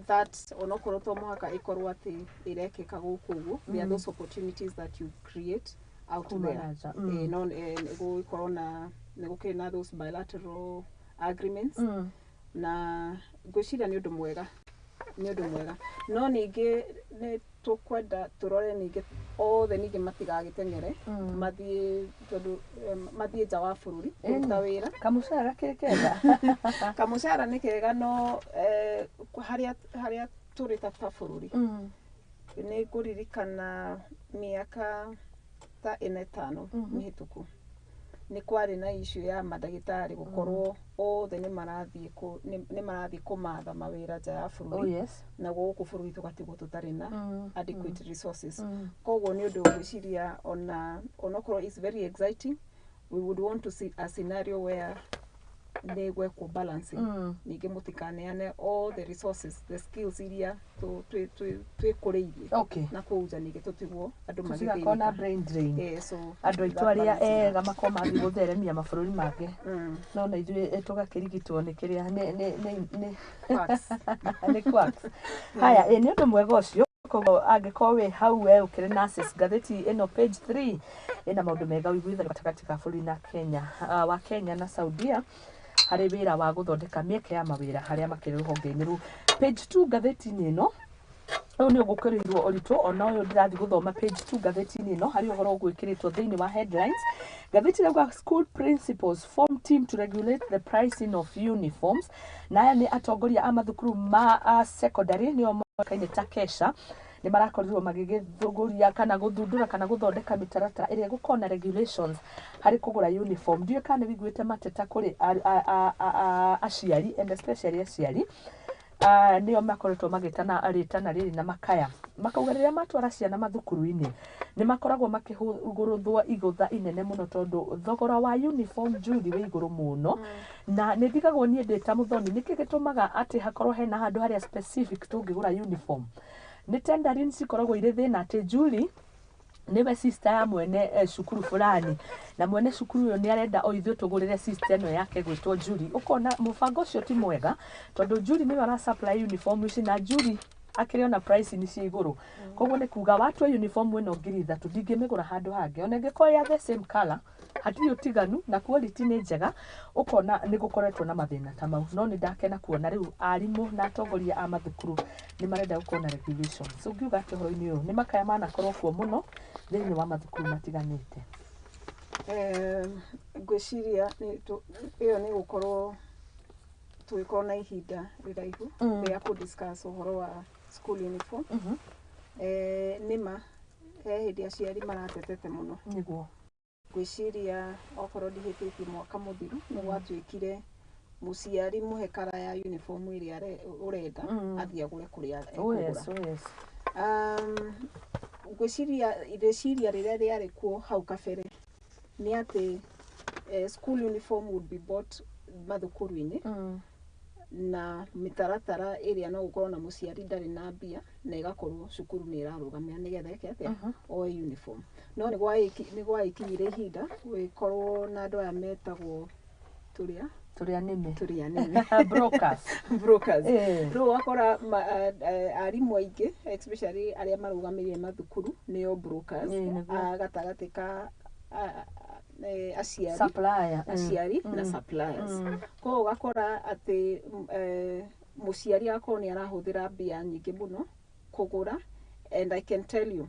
that onokorwo to mũhaka ĩkorwo atĩ ĩrekĩka gũkũ ũguo, there are those opportunities that you create out Kuma there. na nja. No nĩ gũgĩkorwo na nĩ gũkĩrĩ na those bilateral agreements, na ngwĩciria nĩ ũndũ mwega, nĩ ũndũ mwega. No ningĩ nĩ tũkwenda tũrore ningĩ othe ningĩ matigagĩteng'ere mathiĩ, tondũ mathiĩ nja wa bũrũri kũruta wĩra. Kamũcara gakĩrĩ kega. Kamũcara nĩ kega, no harĩa tũrĩ ta bũrũri, nĩ ngũririkana mĩaka ta ĩna ĩtano mĩhĩtũku. Nĩ kwarĩ na issue ya mandagĩtarĩ gũkorwo othe nĩ marathiĩ nĩ marathiĩ kũmatha mawĩra nja ya bũrũri, na gũkũ bũrũri tũgatigwo tũtarĩ na adequate resources. Koguo nĩ ũndũ ngwĩciria ona onokorwo is very exciting, we would want to see a scenario where nĩ gwekwo balancing. Ningĩ mũtikaneane all the resources, the skills iria twĩkũrĩirie na kũu nja, ningĩ tũtigwo andũ tũtigakorwo na magĩthĩnĩka. Brain drain. So andũ aitũ arĩa ega makorwo mathiĩ gũtheremia mabũrũri mangĩ, no na ithuĩ tũgakĩrigitwo nĩ kĩrĩa nĩ Quacks. Nĩ quacks. Haya, ĩ nĩ ũndũ mwega ũcio. Koguo angĩkorwo wĩ hau we ũkĩrĩ nurses, ngathĩti ĩno page 3 ĩna maũndũ mega, ũiguithano gatagatĩ ka bũrũri na Kenya, wa Kenya na Saudia harĩ wĩra wa gũthondeka mĩeke ya mawĩra harĩa makĩrĩ rũhonge-inĩ rũu. Page 2 ngathĩti-inĩ ĩno, ũyũ nĩ ũgũkĩrĩirwo ũritũ ona ũyũ ndĩrathiĩ gũthoma page 2 ngathĩti-inĩ ĩno, harĩ ũhoro ũgwĩkĩrĩtwo thĩinĩ wa headlines. Ngathĩti ĩrauga school principals form team to regulate the pricing of uniforms, na aya nĩ atongoria a mathukuru ma secondary, nĩo moĩkaine ta KESHA. Nĩ marakorirwo magĩgĩthũgũria kana gũthundũra kana gũthondeka mĩtaratara ĩrĩa ĩgũkorwo na regulations harĩ kũgũra uniform. Ndiũĩ kana nĩ wĩiguĩte mateta kũrĩ aciari, and especially aciari, nĩo makoretwo magĩtana rĩtana rĩrĩ na makaya makauga rĩrĩa matwara ciana mathukuru-inĩ nĩ makoragwo makĩhũgũrũthwo igũtha inene mũno, tondũ thogora wa uniform, Julie, wĩ igũrũ mũno. Na nĩ ndigagwo niĩ ndĩ ta mũthoni, nĩkĩ gĩtũmaga atĩ hakorwo hena handũ harĩa specific tũngĩgũra uniform? Nĩ tendering cikoragwo irĩ thĩna, atĩ Julie nĩwe sister ya mwene cukuru fulani, na mwene cukuru ũyũ nĩ arenda o ithuĩ tũgũrĩre sister ĩno yake gwĩtwo Julie. Ũkona mũbango ũcio ti mwega, tondũ Julie nĩwe ara supply uniform ici, na Julie akĩrĩ ona price nĩ cia igũrũ. Koguo nĩ kuga watua uniform ĩno 3000, ndingĩmĩgũra handũ hangĩ ona ĩngĩkorwo ya the same color, hatirĩ ũtiganu na quality nĩ njega. Ũkona nĩ gũkoretwo na mathĩna ta mau, no nĩ ndakena kuona rĩu arimũ na atongoria a mathukuru nĩ marenda gũkorwo na regulations. Ũngiuga atĩ ũhoro-inĩ ũyũ nĩ makaya manakorwo kuo mũno thĩinĩ wa mathukuru matiganĩte? Ngwĩciria ĩyo nĩ gũkorwo tũgĩkorwo na ihinda rĩraihu rĩa kũ discuss ũhoro wa school uniform. Nĩma he hĩndĩ aciari maratetete mũno. Ngwĩciria okorwo ndihĩtĩtie, mwaka mũthiru nĩ gwatuĩkire mũciari mũhe kara ya uniform ĩrĩa ũrenda, athiĩ agũre kũrĩa ekũgũra. Ngwĩciria rĩciria rĩrĩa rĩarĩ kuo hau kabere nĩ atĩ school uniform would be bought mathukuru-inĩ, na mĩtaratara ĩrĩa no gũkorwo na mũciari ndarĩ na mbia na ĩgakorwo cukuru nĩ ĩrarũgamĩra nĩgetha ĩke atĩa, oe uniform. No nĩ gwagĩkinyire ihinda gũgĩkorwo na andũ aya metagwo tũrĩa tũrĩa nĩme. Tũrĩa nĩme. Brokers. Brokers. Rĩu ũgakora arimũ aingĩ, especially arĩa marũgamĩrĩire mathukuru, nĩo brokers Nĩguo. a gatagatĩ ka aciari, supplier, aciari na suppliers. Koguo ũgakora atĩ mũciari agakorwo nĩ arahũthĩra mbia nyingĩ mũno kũgũra. And I can tell you,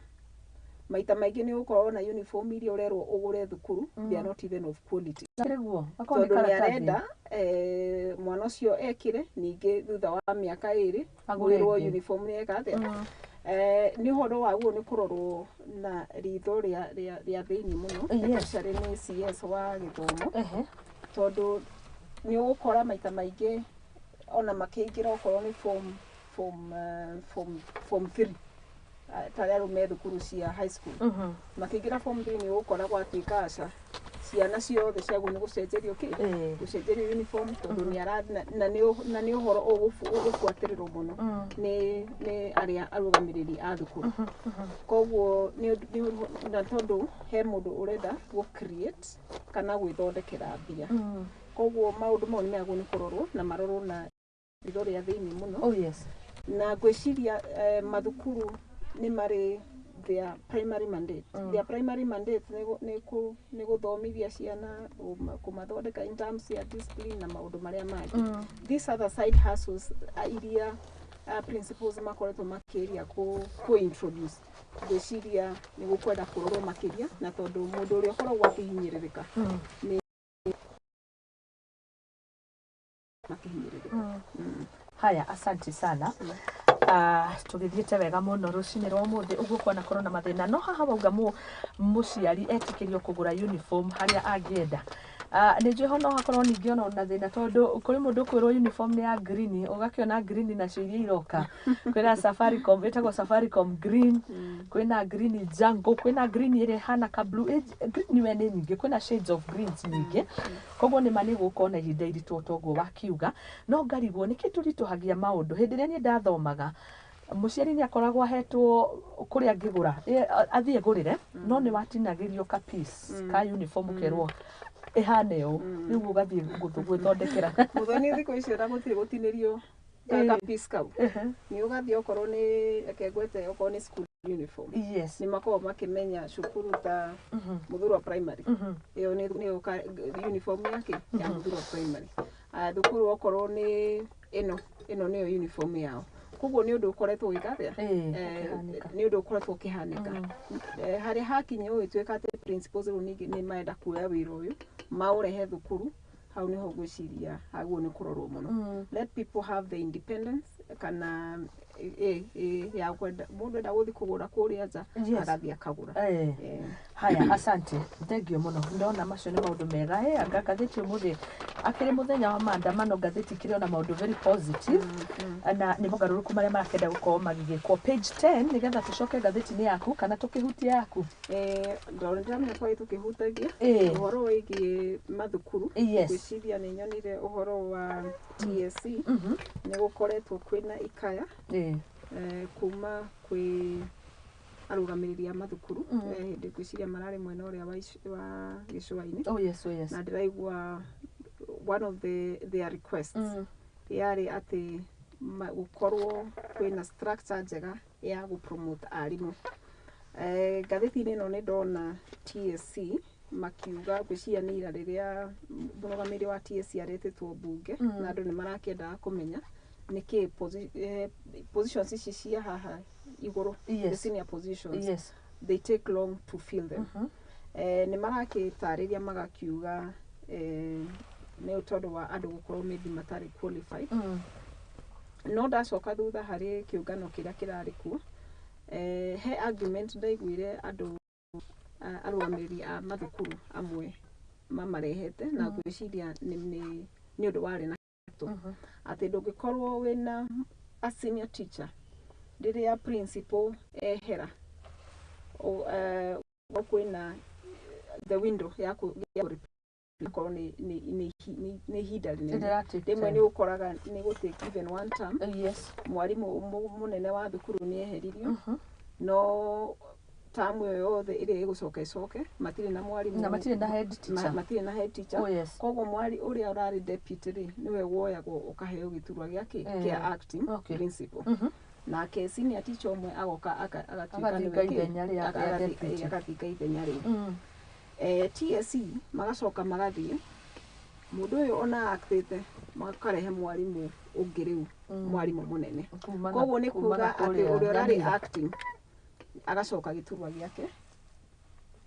maita maingĩ nĩ ũgũkorwo na uniform iria ũrerwo ũgũre thukuru, they are not even of quality. Nĩguo akorwo nĩ tondũ nĩ karatathi. Arenda mwana ũcio ekĩre, ningĩ thutha wa mĩaka 2 agũre gwĩrwo ĩngĩ. Uniform nĩ eka atĩa. Nĩ ũhoro waguo nĩ kũrorwo na ritho rĩa thĩinĩ mũno, especially nĩ CS wa gĩthomo, tondũ nĩ ũgũkora maita maingĩ ona makĩingĩra okorwo nĩ form 3, ta arĩa rĩu me thukuru cia high school, makĩingĩra form 3 nĩ ũgũkora gwatuĩka aca, ciana ciothe ciagwo nĩ gũcenjerio kĩ, gũcenjerio uniform, tondũ nĩ ara na nĩ ũhoro ũgũbuatĩrĩrwo mũno nĩ arĩa arũgamĩrĩri a thukuru. Koguo na tondũ he mũndũ ũrenda gũ create kana gwĩthondekera mbia. Koguo maũndũ mau nĩ magwo nĩ kũrorwo na marorwo na ritho rĩa thĩinĩ mũno. Na ngwĩciria mathukuru nĩ marĩ their primary mandate. Their primary mandate nĩ gũthomithia ciana, kũmathondeka in terms ya discipline na maũndũ marĩa mangĩ. These other side hustles, iria principals makoretwo makĩria kũ introduce, ngwĩciria nĩ gũkwenda kũrorwo makĩria, na tondũ mũndũ ũrĩa ũkoragwo akĩhinyĩrĩrĩka nĩ makĩhinyĩrĩrĩka. Haya, asante sana. Tũgĩthiĩte wega mũno rũcinĩ rwa ũmũthĩ ũguo kwanakorwo na mathĩna, no haha wauga mũciari etĩkĩrio kũgũra uniform harĩa angĩenda. Nĩ njũĩ ho no hakorwo ningĩ ona na thĩna, tondũ kũrĩ mũndũ ũkwĩrwo uniform nĩ ya green, ũgakĩona green nacio iria iroka, kwĩna Safaricom, ĩtagwo Safaricom green, kwĩna green jungle, kwĩna green ĩrĩa ĩhana ka blue. Green we nĩ nyingĩ, kwĩna shades of greens nyingĩ. Koguo nĩ ma nĩ gũkorwo na ihinda iritũ toguo wakiuga, no ngarigwo nĩkĩ tũritũhagia maũndũ. Hĩndĩ ĩrĩa niĩ ndathomaga, mũciari nĩ akoragwo ahetwo kũrĩa angĩgũra, athiĩ egũrĩre, no nĩ watinagĩrio ka piece ka uniform, ũkerwo ĩhane ũũ, rĩu ũgathiĩ gwĩthondekera. Mũthoni, thikũ icio na gũtirĩ gũtinĩrio ka piece kau. Nĩ ũgathiĩ, okorwo nĩ, reke ngwete, okorwo nĩ school uniform, nĩ makoragwo makĩmenya cukuru ta Muthurwa Primary, ĩyo nĩyo uniform yake ya Muthurwa Primary. Thukuru okorwo nĩ ĩno, ĩno nĩyo uniform yao. Koguo nĩ ũndũ ũkoretwo ũgĩka atĩa? Ũkĩhanĩka. Nĩ ũndũ ũkoretwo ũkĩhanĩka. Harĩa hakinya ũgĩtuĩka atĩ principals rĩu ningĩ nĩ marenda kuoya wĩra ũyũ maũrehe thukuru, hau nĩho ngwĩciria haguo nĩ kũrorwo mũno. Let people have the independence kana ya kwenda, mũndũ enda gũthiĩ kũgũra kũrĩa nja, agathiĩ akagũra. Haya, asante, thengio mũno. Ndona macio nĩ maũndũ mega. Anga ngathĩti ũmũthĩ akĩrĩ mũthenya wa maandamano, ngathĩti ikĩrĩ ona maũndũ very positive na nĩ mogarũrũku marĩa marakĩenda gũkorwo magĩgĩkwo. Page 10, nĩgetha tũcoke ngathĩti-inĩ yaku kana tũkĩhutie yaku. Ndona ndĩramenya twagĩ tũkĩhutagia ũhoro wĩgiĩ mathukuru. Ngwĩciria nĩ nyonire ũhoro wa TSC, nĩ gũkoretwo kwĩna ikaya kuma kwĩ arũgamĩrĩri a mathukuru. Hĩndĩ ngwĩciria mararĩ mwena ũrĩa wa gĩcũa-inĩ. Na ndĩraigua one of their requests yarĩ atĩ gũkorwo kwĩna structure njega ya gũpromote arimũ. Ngathĩti-inĩ ĩno nĩ ndona TSC makiuga, ngwĩciria nĩ ira rĩrĩa mũrũgamĩrĩri wa TSC aretĩtwo mbunge, na andũ nĩ marakĩendaga kũmenya nĩkĩ positions ici cia haha igũrũ, the senior positions, they take long to fill them. Nĩ marakĩtarĩria magakiuga nĩ tondũ wa andũ gũkorwo maybe matarĩ qualified. No ndacoka thutha harĩ kĩũngano kĩrĩa kĩrarĩ kuo, he argument ndaiguire andũ arũgamĩrĩri a mathukuru amwe mamarehete, na ngwĩciria nĩ ũndũ warĩ na atĩ ndũngĩkorwo wĩna a senior teacher rĩrĩa principal ehera, kwĩna the window ya akorwo nĩ ihinda rĩnene. Rĩratake Rĩmwe time. nĩ ũkoraga nĩ gũtake even one term, mwarimũ mũnene wa thukuru nĩ eheririo, no tamu ĩyo yothe ĩrĩa ĩgũcoka ĩcoke matirĩ na mwarimũ. Na matirĩ na head teacher. Matirĩ na head teacher. Koguo mwari ũrĩa ũrarĩ deputy rĩ, nĩwe woyagwo ũkaheo gĩturwa gĩake kĩa acting principal, nake senior teacher ũmwe agoka agatuĩka Agathinga nĩwe ithenya rĩa deputy. Agathinga ithenya rĩu. TSC magacoka magathiĩ mũndũ ũyũ ona actĩte, makarehe mwarimũ ũngĩ rĩu, mwarimũ mũnene. Koguo nĩ Kuma kuga na atĩ kũrĩa ũrĩa ũrarĩ Nyamira. acting agacoka gĩturwa gĩake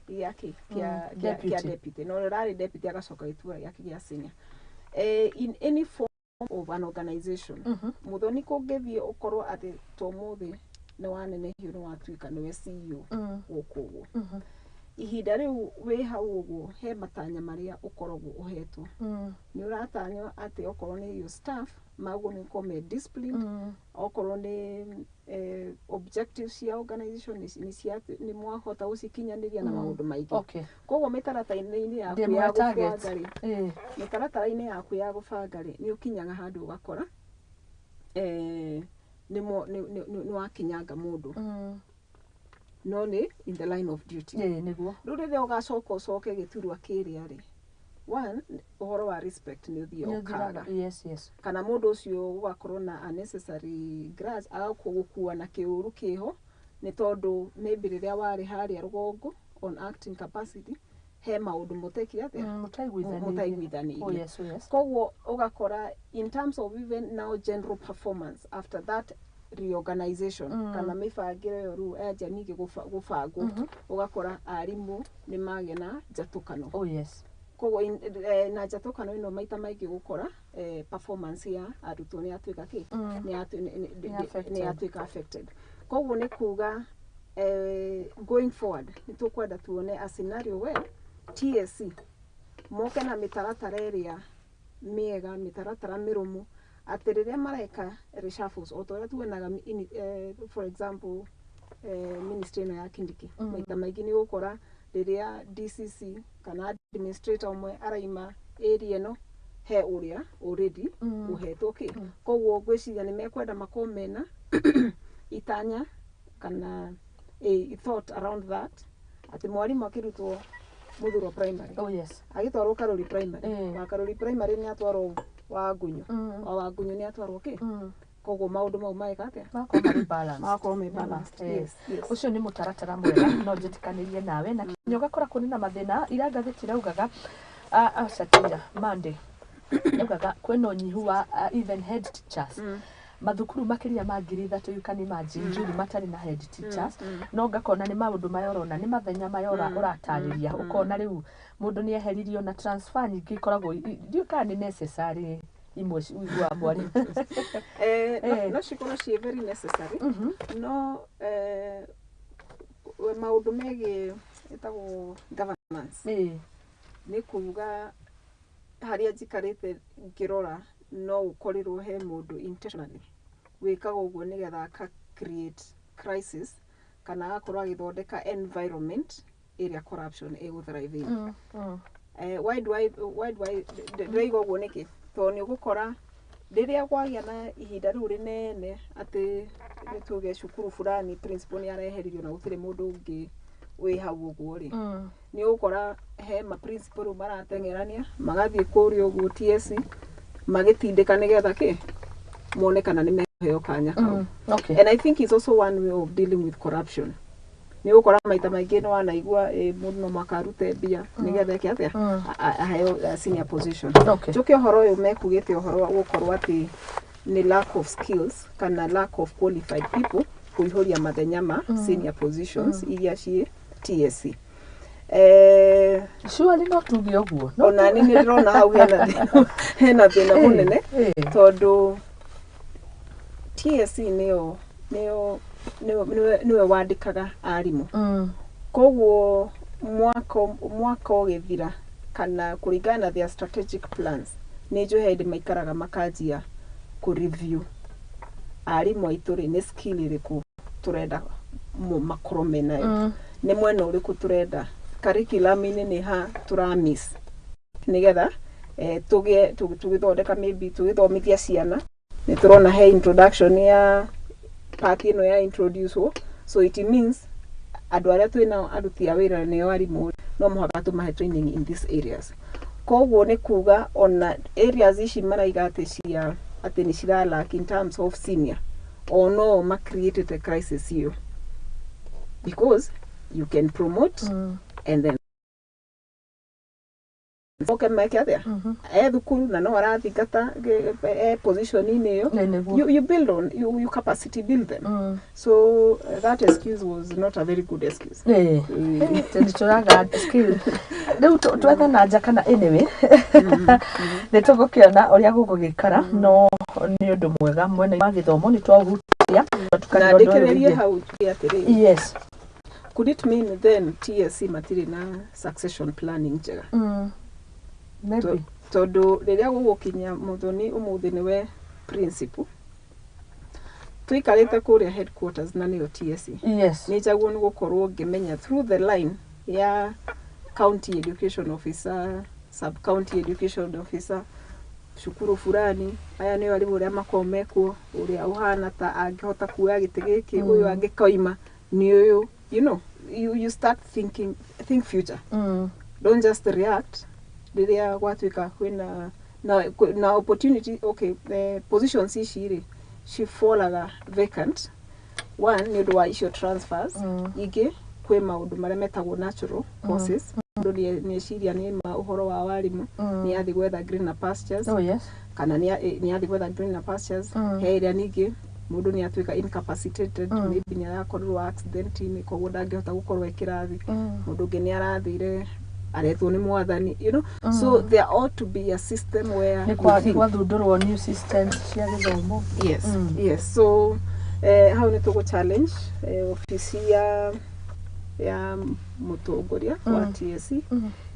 gĩake kĩa Deputy. Kĩa deputy, na ũrĩa ũrarĩ deputy agacoka gĩturwa gĩake gĩa senior. In any form of an organization, mũthoni, kũngĩthiĩ ũkorwo atĩ to mũthĩ nĩ wanenehio, nĩ watuĩka nĩwe CEO gũkũ ũguo, ihinda rĩu wĩ hau ũguo, he matanya marĩa ũkoragwo ũhetwo. Nĩ ũratanywo atĩ okorwo nĩ your staff maguo nĩ gũkorwo me disciplined, okorwo nĩ objectives cia organization nĩ mwahota gũcikinyanĩria na maũndũ maingĩ. Koguo mĩtaratara-inĩ yaku Ndĩ ya mũhe targets. gũbanga rĩ, mĩtaratara-inĩ yaku ya gũbanga rĩ, nĩ ũkinyaga handũ ũgakora nĩ wakinyanga mũndũ, no nĩ in the line of duty. Nĩguo. Rĩu rĩrĩa ũgacoka ũcoke gĩturwa kĩrĩa rĩ, one, ũhoro wa respect nĩ ũthiaga Nĩ ũkaga. ũthiraga. Yes. Kana mũndũ ũcio gũgakorwo na unnecessary grudge, agagũkua na kĩũru kĩho, nĩ tondũ maybe rĩrĩa warĩ harĩa rũgongo on acting capacity, he maũndũ mũtekire atĩa? Mũtaiguithanĩirie. Mũtaiguithanĩirie. Oh, yes. Koguo ũgakora in terms of even now general performance after that reorganization kana mĩbangĩre ĩyo rĩu yanjia ningĩ gũbangwo, ũgakora arimũ nĩ magĩa na njatũkano. Koguo na njatũkano ĩno maita maingĩ gũkora performance ya arutwo nĩ yatuĩka kĩ? Nĩ affected. Nĩ yatuĩka affected. Koguo nĩ kuga going forward nĩ tũkwenda tuone a scenario where TSC moke na mĩtaratara ĩrĩa mĩega, mĩtaratara mĩrũmu, atĩ rĩrĩa mareka reshuffles, o ta ũrĩa tuonaga for example, ministry ĩno ya Kindiki, maita maingĩ nĩ ũgũkora rĩrĩa DCC kana administrator ũmwe araima area ĩno, he ũrĩa already ũhetwo kĩ. Koguo ngwĩciria nĩ mekwenda makorwo mena itanya kana a thought around that, atĩ mwarimũ akĩrutwo Muthurwa Primary, agĩtwarwo Karuri Primary, wa Karuri Primary nĩ atwarwo wa Ngunyu, wa Wangunyu nĩ atwarwo kĩ. Koguo maũndũ mau magĩka atĩa? Magakorwo marĩ balanced. Magakorwo me balanced. Yes. Ũcio nĩ mũtaratara mwega, no njĩtĩkanĩrie nawe na kinya ũgakora kũrĩ na mathĩna. Ira ngathĩti iraugaga, aca tira Monday, yaugaga kwĩna ũnyihu wa even head teachers, mathukuru makĩria ma 3000, you can imagine, Julie, matarĩ na head teachers. No ngakona nĩ maũndũ maya ũrona, nĩ mathenya maya ũratarĩria, ũkona rĩu mũndũ nĩ eheririo na transfer nyingĩ ikoragwo ndiũĩ kana nĩ necessary imwe ũiguaga mwarimũ. No, no cikorwo ciĩ very necessary, no maũndũ megiĩ ĩtagwo governance, nĩ kuga harĩa njikarĩte ngĩrora, no ũkorirwo he mũndũ intentionally wĩkaga ũguo nĩgetha aka create crisis kana agakorwo agĩthondeka environment ĩrĩa corruption ĩgũ thrive in. Why do I ndĩraiga ũguo nĩkĩ? Tondũ nĩ ũgũkora rĩrĩa kwagĩa na ihinda rĩu rĩnene atĩ nĩ tuge cukuru fulani principal nĩ areheririo na gũtirĩ mũndũ ũngĩ wĩ hau ũguo rĩ, nĩ ũgũkora he ma principal rĩu marateng'erania magathiĩ kũrĩa ũguo TSC magĩtindĩka nĩgetha kĩ mone kana nĩ mekũheo kanya kau. And I think it's also one way of dealing with corruption. Nĩ ũgũkora maita maingĩ nĩ wanaigua mũndũ no mũhaka arute mbia nĩgetha eke atĩa? Aheo senior position. Njũke ũhoro ũyũ mekugĩte, ũhoro wa gũkorwo atĩ nĩ lack of skills kana lack of qualified people kũihũria mathenya ma senior positions iria ciĩ TSC. Surely no tuge ũguo. No Ona niĩ nĩ ndĩrona hau hena thĩna mũnene, tondũ TSC nĩwe wandĩkaga arimũ. Koguo mwaka ũgĩthira kana kũringana na their strategic plans, nĩ njũĩ hĩndĩ maikaraga makanjia kũ review arimũ aitũ rĩ, nĩ skill ĩrĩkũ tũrenda makorwo menayo, nĩ mwena ũrĩkũ tũrenda curriculum-inĩ, nĩ ha tũra miss nĩgetha tũgĩe tũgĩthondeka, maybe tũgĩthomithia ciana nĩ tũrona he introduction ya part ĩno ya introduce wo. So it means andũ arĩa twĩnao aruti a wĩra nĩo arimũ no mũhaka tũmahe training in these areas. Koguo nĩ kuga ona areas ici maraiga atĩ cia atĩ nĩ cira lack in terms of senior, o no ma created a crisis ĩyo, because you can promote and then oke meke atĩa e thukuru na no arathingata e position-inĩ ĩyo. Nĩ nĩguo. You build on you capacity build them. So that excuse was not a very good excuse. Nĩ tũraga skill rĩu twethe na nja kana anyway nĩ tũgũkĩona ũrĩa gũgũgĩikara, no nĩ ũndũ mwega mwena wa gĩthomo nĩ twaũhutia. Na ndĩkĩrĩrie hau njuge atĩrĩrĩ, Yes. Could it mean then TSC matirĩ na succession planning njega? Maybe. Tondũ rĩrĩa gũgũkinya Muthoni ũmũthĩ nĩwe principal, tũikarĩte kũrĩa headquarters na nĩyo TSC, nĩ njagwo nĩ gũkorwo ngĩmenya through the line ya county education officer, sub county education officer, cukuru fulani aya nĩo arimũ ũrĩa makoragwo mekuo, ũrĩa ũhana ta angĩhota kuoya gĩtĩ gĩkĩ, ũyũ angĩkoima nĩ ũyũ. You start thinking, think future. Don't just react rĩrĩa gwatuĩka kwĩna na opportunity. Okay, the positions ici rĩ ciboraga vacant, one nĩ ũndũ wa icio transfers, ingĩ kwĩ maũndũ marĩa metagwo natural causes. Mũndũ nĩ eciria nĩ ma ũhoro wa warimũ, nĩ athiĩ gwetha greener pastures, kana nĩ athiĩ gwetha greener pastures. He ĩrĩa ningĩ mũndũ nĩ atuĩka incapacitated, maybe nĩ arakorirwo accident-inĩ, koguo ndangĩhota gũkorwo e kĩrathi. Mũndũ ũngĩ nĩ arathire Aretwo nĩ mwathani. So there ought to be a system where nĩ we think. Gwathundũrwo new systems cia gĩthomo. Yes. Yes, so hau nĩ tũgũ challenge obici ya mũtongoria wa TSC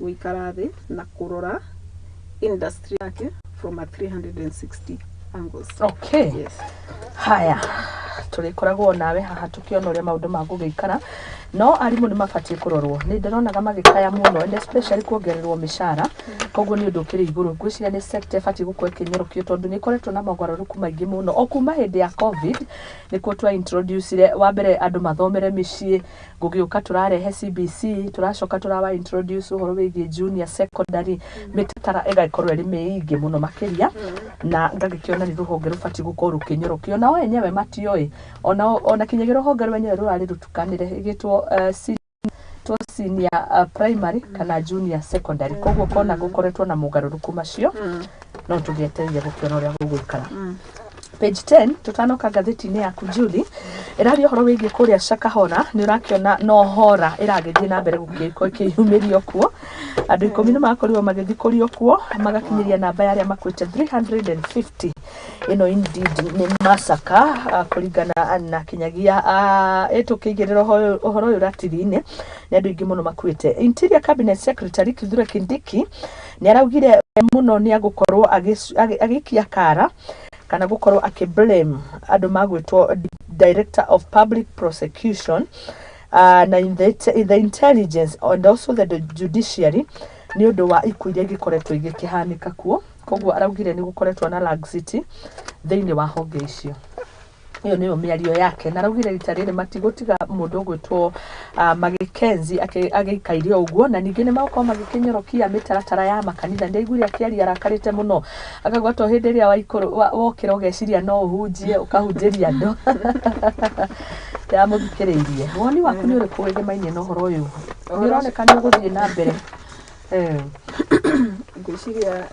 gũikara thĩ na kũrora industry yake from a 360 angles. Okay. Yes. Haya, tũrĩkoragwo nawe haha tũkĩona ũrĩa maũndũ magũgĩikara, no arimũ nĩ mabatiĩ kũrorwo. Nĩ ndĩronaga magĩkaya mũno, and especially kuongererwo mĩcara. Koguo nĩ ũndũ ũkĩrĩ igũrũ. Ngwĩciria nĩ sector ĩbatiĩ gũkorwo ĩkĩnyorokio, tondũ nĩ ĩkoretwo na mogarũrũku maingĩ mũno o kuma hĩndĩ ya COVID. Nĩkuo twa introducire wa mbere andũ mathomere mĩciĩ, gũgĩũka tũrarehe CBC, tũracoka tũrawa introduce ũhoro wĩgiĩ junior secondary, mĩtaratara ĩgagĩkorwo ĩrĩ mĩingĩ mũno makĩria, na ngagĩkĩona nĩ rũhonge rũbatiĩ gũkorwo rũkĩnyorokio. Nao enyewe matioĩ ona kinyagia rũhonge rwenyewe rũrarĩ rũtukanĩre, ĩgĩtwo senior primary kana junior secondary. Koguo kona gũkoretwo na mogarũrũku macio, no tũgĩetereire gũkĩona ũrĩa gũgũikara. Page 10, tutanoka ngathĩti-inĩ yaku Julie, ĩraria ũhoro wĩgiĩ kũrĩa Shakahola. Nĩ ũrakĩona no hora ĩragĩthiĩ na mbere gũgĩkorwo ĩkĩyumĩrio kuo. Andũ 10 nĩ makorirwo magĩthikũrio kuo, magakinyĩria namba ya arĩa makuĩte 350. Ĩno indeed nĩ massacre, kũringana na kinyagia ĩtũkĩigĩrĩra ũhoro ũyũ ratiri-inĩ, nĩ andũ aingĩ mũno makuĩte. Interior Cabinet Secretary Kithure Kindiki nĩ araugire mũno nĩ agũkorwo agĩikia kara kana gũkorwo akĩ blame andũ magwĩtwo Director of Public Prosecution na in the intelligence and also the judiciary nĩ ũndũ wa ikuũ iria igĩkoretwo igĩkĩhanĩka kuo. Koguo araugire nĩ gũkoretwo na laxity thĩinĩ wa honge icio. Ĩyo nĩyo mĩario yake, na araugire rita rĩrĩ matigũtiga mũndũ ũgwĩtwo Magikenzi agĩikaire o ũguo, na ningĩ nĩ magũkorwo magĩkĩnyorokia mĩtaratara ya makanitha. Ndaiguire akĩaria arakarĩte mũno, akauga to hĩndĩ ĩrĩa wokĩra ũgeciria no ũhunjie, ũkahunjĩria andũ. Ndĩramũthikĩrĩirie. Woni waku nĩ ũrĩkũ wĩgemainie na ũhoro ũyũ? Nĩ ũroneka nĩ ũgũthiĩ na mbere. Ngwĩciria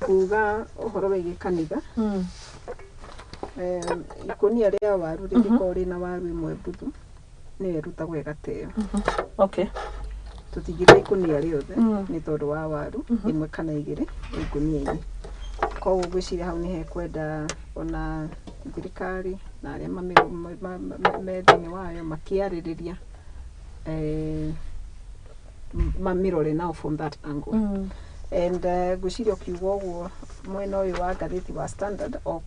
kuga ũhoro wĩgiĩ kanitha, ikũnia rĩa waru rĩngĩkorwo rĩna waru ĩmwe mbuthu, nĩyo ĩrutagwo ĩgateo. Tũtingĩrĩa ikũnia rĩothe nĩ tondũ wa waru ĩmwe kana igĩrĩ ikũnia-inĩ. Koguo ngwĩciria hau nĩ hekwenda ona thirikari na arĩa me thĩinĩ wayo makĩarĩrĩria, mamĩrore now from that angle. And ngwĩciria ũkiuga ũguo, mwena ũyũ wa ngathĩti wa Standard o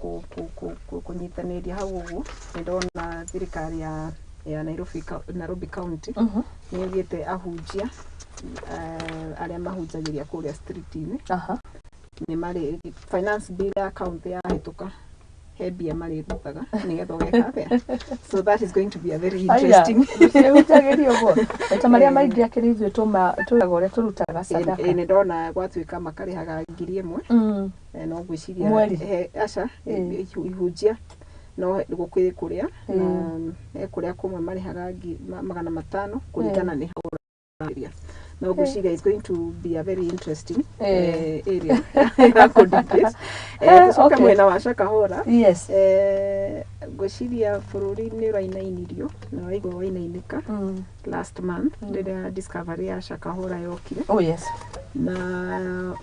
kũnyitanĩria hau ũguo, nĩ ndona thirikari ya Nairobi County nĩ ĩgĩte ahunjia arĩa mahunjagĩria kũrĩa street-inĩ nĩ marĩ finance bill ya county yahĩtũka, he mbia marĩrutaga nĩgetha ũgeka atĩa. So that is going to be a very interesting Ciĩhunjagĩria ũguo maita marĩa maingĩ akĩrĩ ithuĩ tũraga ũrĩa tũrutaga sadaka. Nĩ ndona gwatuĩka makarĩhaga 1000. No ngwĩciria Mweri? Aca, ihunjia no gũkĩrĩ kũrĩa na he kũrĩa kũmwe marĩhaga 500 kũringana nĩ hau ũrarĩria. No ngwĩciria it's going to be a very interesting area ya kũ-debate. Tũcoke mwena wa Shakahola. Ngwĩciria bũrũri nĩ ũrainainirio na ũraigua wainainĩka last month rĩrĩa discovery ya Shakahola yokire. Oh yes. Na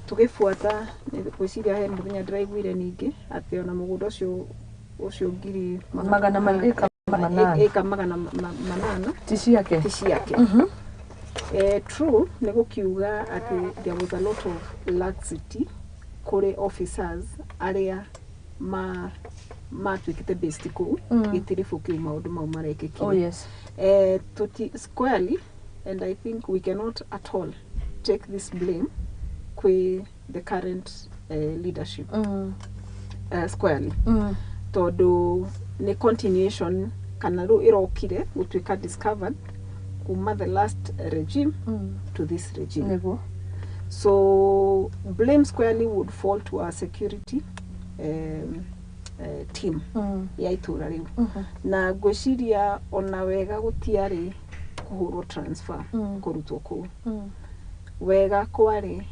tũgĩbuata, ngwĩciria he mũthenya ndĩraiguire ningĩ atĩ ona mũgũnda ũcio ngiri Ĩka 800. Ĩka 800 ti ciake. Ti ciake. True nĩ gũkiuga atĩ there was a lot of laxity kũrĩ officers arĩa matuĩkĩte based kũu gĩtiribũ kĩu maũndũ mau marekĩkire. Tuti squarely, and I think we cannot at all take this blame kwĩ the current leadership squarely, tondũ nĩ continuation kana rĩu ĩrokire gũtuĩka discovered kuma the last regime to this regime. So blame squarely would fall to our security team ya itũra rĩu, na ngwĩciria ona wega gũtiarĩ kũhũrwo transfer, kũrutwo kũu. Wega kwarĩ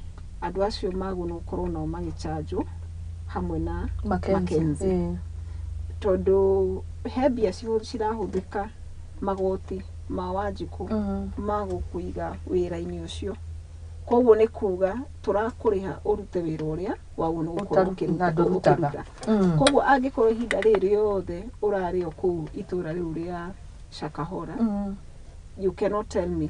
andũ acio magũrwo gũkorwo nao magĩchanjwo hamwe na Mackenzie. Mackenzie. Tondũ he mbia cirahũthĩka magoti. Ma Wanjikũ ma gũkũiga wĩra-inĩ ũcio. Koguo nĩ kuga tũrakũrĩha ũrute wĩra ũrĩa wagwo nĩ gũkorwo na ndũrutaga. ũkĩruta. Koguo angĩkorwo ihinda rĩrĩ rĩothe ũrarĩ o kũu itũra rĩu rĩa Shakahola, you cannot tell me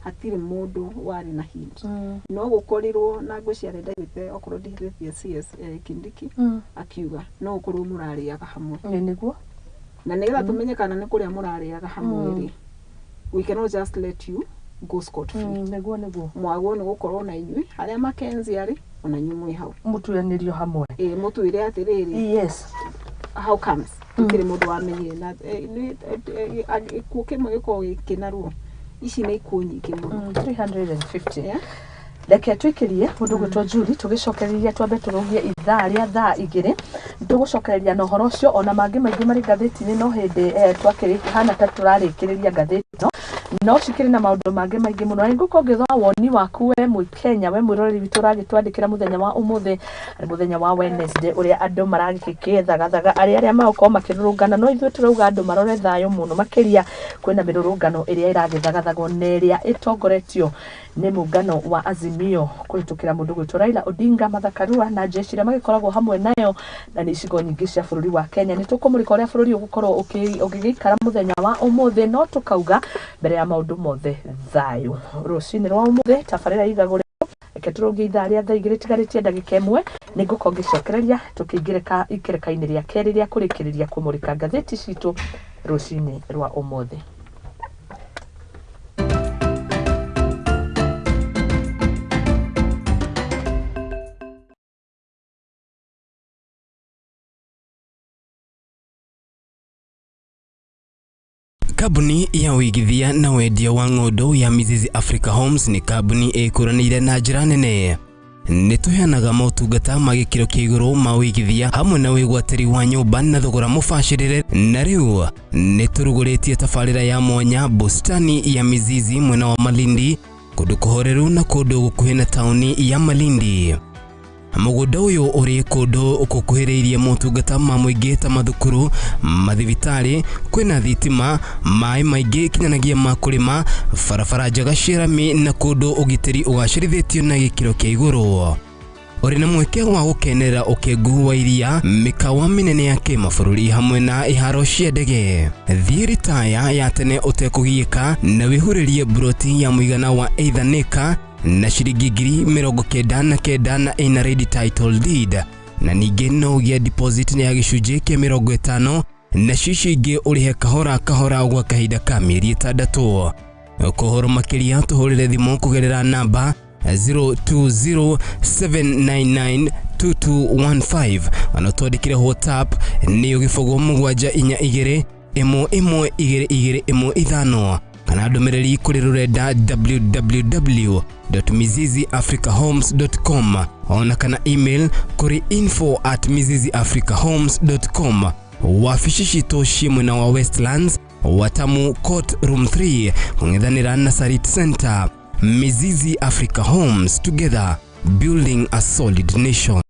hatirĩ mũndũ warĩ na hint. No gũkorirwo na ngwĩciria ndaiguĩte, okorwo ndihĩtĩtie, CS Kindiki akiuga no gũkorwo mũrarĩaga hamwe. Nĩ nĩguo. Na nĩgetha tũmenye kana nĩ kũrĩa mũrarĩaga hamwe rĩ, we cannot just let you go scot free. Nĩguo nĩguo. Mwagwo nĩ gũkorwo na inyuĩ harĩa Mackenzie arĩ, ona inyuĩ mwĩ hau. Mũtuanĩrio hamwe. Ĩ, mũtwĩre atĩrĩrĩ, how comes gũtirĩ mũndũ wamenyire? Na gĩkuũ kĩmwe gĩkoragwo gĩkĩna ruo, ici nĩ ikuũ nyingĩ mũno. 350. Yeah? Reke twĩkĩrie mũndũ gwĩtwo Julie, tũgĩcokereria twambe tũrũgie ithaa rĩa thaa 2. Tũgũcokereria na ũhoro ũcio ona mangĩ maingĩ marĩ ngathĩti-inĩ, no hĩndĩ twakĩrĩ hana ta tũrarĩkĩrĩria ngathĩti ĩno, no cikĩrĩ na maũndũ mangĩ maingĩ mũno. Na ngũkorwo ngĩthoma woni waku we mwĩ Kenya, we mwĩroreri witũ ũragĩtwandĩkĩra mũthenya wa ũmũthĩ, arĩ mũthenya wa Wednesday, ũrĩa andũ maragĩkĩthagaathaga arĩa magũkorwo makĩrũrũngana. No ithuĩ tũrauga andũ marore thayũ mũno makĩria. Kwĩna mĩrũrũngano ĩrĩa ĩragĩthagathagwo na ĩrĩa ĩtongoretio nĩ mũngano wa Azimio kũhĩtũkĩra mũndũ gwĩtwo Raila Odinga, Martha Karua na jeshi iria magĩkoragwo hamwe nayo, na nĩ icigo nyingĩ cia bũrũri wa Kenya. Nĩ tũkũmũrĩka ũrĩa bũrũri ũgũkorwo ũgĩgĩikara mũthenya wa ũmũthĩ, no tũkauga mbere ya maũndũ mothe, thayũ. Rũcinĩ rwa ũmũthĩ tabarĩra igagũrĩrwo. Reke tũrũgie ithaa rĩa thaa 2 tigarĩtie ndagĩka 1. Nĩ ngũkorwo ngĩcokereria tũkĩingĩrĩka ikereka-inĩ rĩa kerĩ rĩa kũrĩkĩrĩria kũmũrĩka ngathĩti citũ rũcinĩ rwa ũmũthĩ. Kambuni ya ũigithia na wendia wa ng'ũndũ ya Mizizi Africa Homes nĩ kambuni ĩkũranĩire na njĩra nene. Nĩ tũheanaga motungata ma gĩkĩro kĩa igũrũ ma ũigithia hamwe na wĩgwatĩri wa nyũmba na thogora mũbacĩrĩre. Na rĩu nĩ tũrugũrĩtie tabarĩra ya mwanya, bustani ya Mizizi, mwena wa Malindi, kũndũ kũhoreru na kũndũ gũkuhĩ na taũni ya Malindi. Mũgũnda ũyũ ũrĩ kũndũ gũkuhĩrĩirie motungata ma mũingĩ ta mathukuru, mathibitarĩ, kwĩna thitima, maĩ maingĩ kinyanagĩa ma kũrĩma, barabara njega cia rami na kũndũ ũgitĩri ũgacĩrithĩtio na gĩkĩro kĩa igũrũ. Ũrĩ na mweke wa gũkenerera ũkengu wa iria, mĩkawa mĩnene ya kĩmabũrũri hamwe na iharo cia ndege. Thiĩ ritaya ya tene ũtekũgiĩka na wĩhurĩrie mburoti ya mũigana wa either acre na ciringi 99,000 na ĩna ready title deed, na ningĩ no ũgĩe deposit ya gĩcunjĩ kĩa 50, na cicio ingĩ ũrĩhe kahora kahora gwa kahinda ka mĩeri 6. Kũhoro makĩria tũhũrĩre thimũ kũgerera namba 0207992215, ona twandĩkĩre WhatsApp nĩyo 0742112215, kana ndũmĩrĩri kũrĩ rũrenda www.miziziafricahomes.com, ona kana email kũrĩ info@miziziafricahomes.com. Wabici citũ ciĩ mwena wa Westlands, Watamu Court, room 3, kũng'ethanĩra na Sarit Center. Mizizi Africa Homes, together building a solid nation.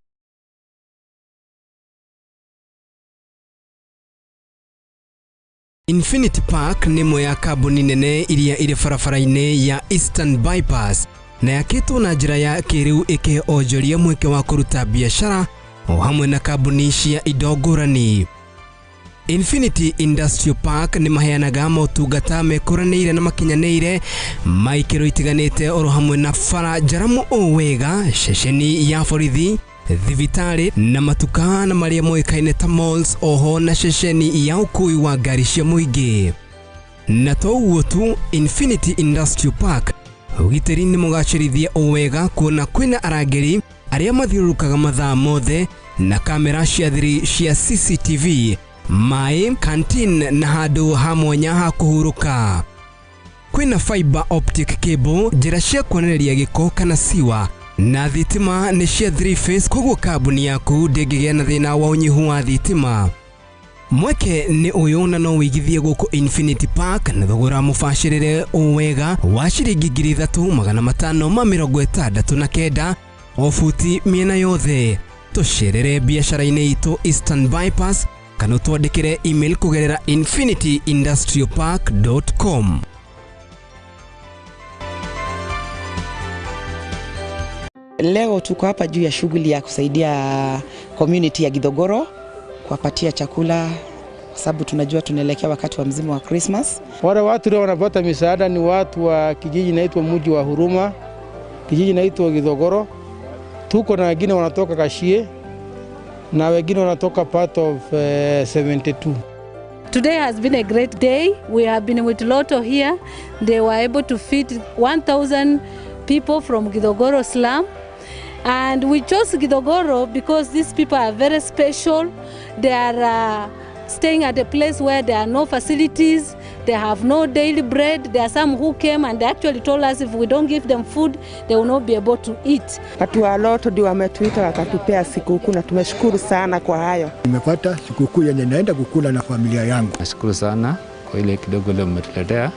Infinity Park nĩ ĩmwe ya kambuni nene iria irĩ barabara-inĩ ya Eastern Bypass na yakĩtwo na njĩra ya kĩrĩu, ĩkĩhe onjoria mweke wa kũruta biacara o hamwe na kambuni cia indo ngũrani. Infinity Industrial Park nĩ maheanaga motungata mekũranĩire na makinyanĩire ma ikĩro itiganĩte, oro hamwe na bara njaramu o wega, ceceni ya borithi, thibitarĩ na matuka na marĩa moĩkaine ta malls, oho na ceceni ya ũkui wa ngari cia mũingĩ. Na to ũguo tu, Infinity Industrial Park ũgitĩri nĩ mũgacĩrithie o wega, kuona kwĩna arangĩri arĩa mathiũrũrũkaga mathaa mothe na kamera cia thiri cia CCTV, maĩ, canteen na handũ ha mwanya ha kũhurũka. Kwĩna fiber optic cable, njĩra cia kuonereria gĩko kana siwa, na thitima nĩ cia 3 phase, koguo kambuni yaku ndĩngĩgĩa na thĩna wa ũnyihu wa thitima. Mweke nĩ ũyũ na no wĩigithie gũkũ Infinity Park na thogora mũbacĩrĩre o wega wa ciringi 3569 o buti mĩena yothe. Tũcerere biacara-inĩ itũ Eastern Bypass, kana ũtwandĩkĩre email kũgerera infinityindustrialpark.com. Leo tuko hapa juu ya shughuli ya kusaidia community ya Githogoro kuwapatia chakula kwa sababu tunajua tunaelekea wakati wa msimu wa Christmas. Wale watu leo wanapata misaada ni watu wa kijiji inaitwa Mji wa Huruma, kijiji inaitwa Githogoro. Tuko na wengine wanatoka Kashie na wengine wanatoka part of 72. Today has been a great day. We have been with Lotto here. They were able to feed 1,000 people from Githogoro slum. And we chose Githogoro because these people are very special. They are staying at a place where there are no facilities. They have no daily bread. There are some who came and they actually told us if we don't give them food, they will not be able to eat. Watu wa Lotto ndio wametuita wakatupea sikukuu na tumeshukuru sana kwa hayo. Nimepata sikukuu yenye naenda kukula na familia yangu. Nashukuru sana kwa ile kidogo leo mmetuletea.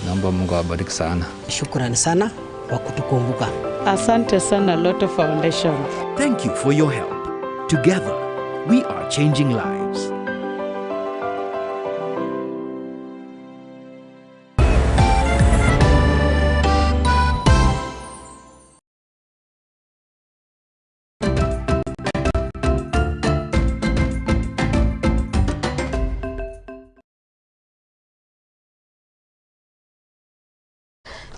Naomba Mungu awabariki sana. Shukrani sana kwa kutukumbuka. Asante sana Lotto Foundation. Thank you for your help. Together, we are changing lives.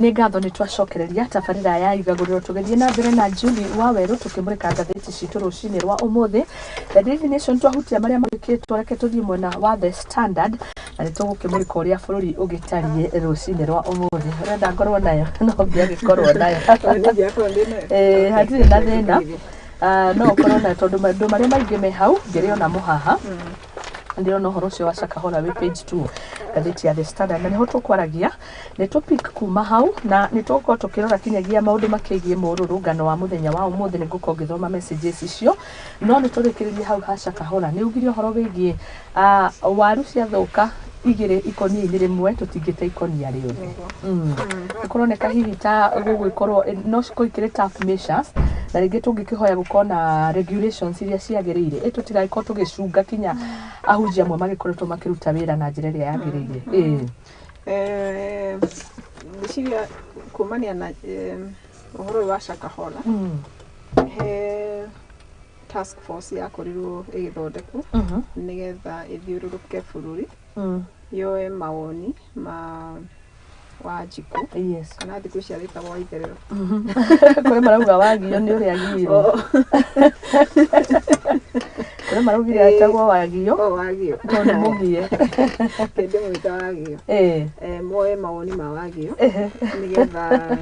Nĩ ngatho nĩ twacokereria tabarĩra ya Igagũrĩro tũgĩthiĩ na mbere na Julie Wawerũ tũkĩmũrĩka ngathĩti citũ rũcinĩ rwa ũmũthĩ. The Daily Nation twahutia marĩa mandĩkĩtwo, reke tũthiĩ mwena wa The Standard na nĩ tũgũkĩmũrĩka ũrĩa bũrũri ũgĩtariĩ rũcinĩ rwa ũmũthĩ. Ũrenda ngorwo nayo no ngĩagĩkorwo nayo. Ĩĩ, hatirĩ na thĩna. No ũkorwo nayo tondũ maũndũ marĩa maingĩ me hau ngĩrĩona mũhaha. Ndĩrona ũhoro ũcio wa Shakahola wĩ page 2 ngathĩti ya The Standard na nĩho tũkwaragia nĩ topic kuma hau na nĩ tũgũkorwo tũkĩrora kinyagia maũndũ makĩgiĩ mũrũrũngano wa mũthenya wa ũmũthĩ. Nĩ ngũkorwo ngĩthoma messages icio no nĩ tũrĩkĩrĩrie hau ha Shakahola. Nĩ ugire ũhoro wĩgiĩ waru ciathũka igĩrĩ ikonia-inĩ rĩmwe tũtingĩte ikonia rĩothe. Nĩ kũroneka hihi ta gũgũkorwo no cikorwo ikĩrĩ tough measures na rĩngĩ tũngĩkĩhoya gũkorwo na regulations iria ciagĩrĩire ĩ tũtigagĩkorwo tũgĩcunga kinya ahunjia amwe magĩkoretwo makĩruta wĩra na njĩra ĩrĩa yagĩrĩire. Ĩĩ. Ngwĩciria kumania na ũhoro ũyũ wa Shakahola, he task force yakorirwo ĩgĩthondekwo nĩgetha ĩthiũrũrũke bũrũri yoe mawoni ma Wanjikũ kana thikũ ici arĩtagwo Waitherero. Kũrĩ marauga wagio nĩ ũrĩa agirwo. Kũrĩ maraugire etagwo Wagio. O Wagio. Tondũ nĩ mũgie. Ndĩmwĩta Wagio. Moe mawoni ma Wagio nĩgetha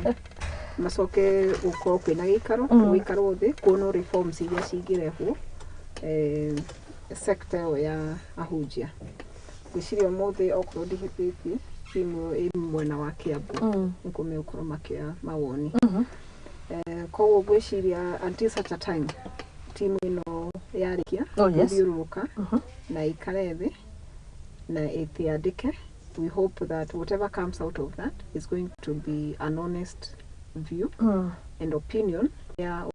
macoke gũkorwo kwĩna gĩikaro gũikarwo thĩ kuonwo reforms iria cingĩrehwo sector ĩyo ya ahunjia. Ngwĩciria ũmũthĩ okorwo ndihĩtĩtie timu ĩ mwena wa Kiambu nĩkuo megũkorwo makĩoya mawoni. Koguo ngwĩciria until such a time timu ĩno yarĩkia gũthiũrũrũka na ikare thĩ na ĩtĩandĩke, we hope that whatever comes out of that is going to be an honest view and opinion ya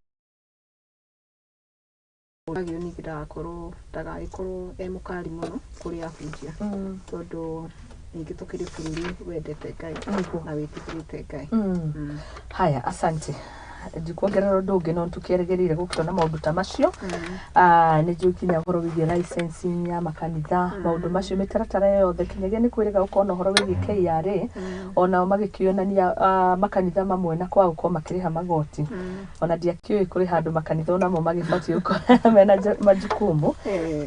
Wagio. Ningĩ ndagagĩkorwo e mũkali mũno kũrĩ ahunjia tondũ ningĩ tũkĩrĩ bũrũri wendete Ngai na wĩtĩkĩrĩte Ngai. Haya, asante, ndikuongerera ũndũ ũngĩ no tũkĩerĩgĩrĩire gũkĩona maũndũ ta macio. Nĩ njũĩ kinya ũhoro wĩgiĩ licensing ya makanitha, maũndũ macio mĩtaratara yothe kinyagia nĩ kwĩrĩga gũkorwo na ũhoro wĩgiĩ KRA onao magĩkĩonania makanitha mamwe na kwaga gũkorwo makĩrĩha magoti. Ona ndiakĩũĩ kũrĩ handũ makanitha onamo magĩbatiĩ gũkorwo mena majukumu.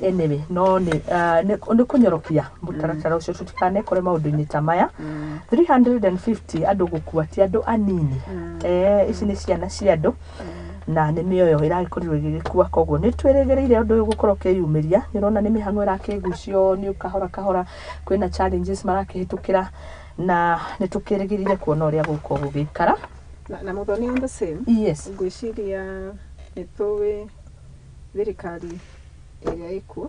Anyway, no nĩ kũnyorokia mũtaratara ũcio tũtikanekore maũndũ-inĩ ta maya. 350 andũ gũkua ti andũ anini. Ici nĩ ciana cia andũ na nĩ mĩoyo ĩragĩkorirwo ĩgĩgĩkua, koguo nĩ twĩrĩgĩrĩire ũndũ ũyũ gũkorwo ũkĩyumĩria. Nĩ ũrona nĩ mĩhang'o ĩrakĩgucio nĩ kahora kahora, kwĩna challenges marakĩhĩtũkĩra na nĩ tũkĩrĩgĩrĩire kuona ũrĩa gũgũkorwo gũgĩikara. Na Muthoni, on the same, ngwĩciria nĩ tũĩ thirikari ĩrĩa ĩkuo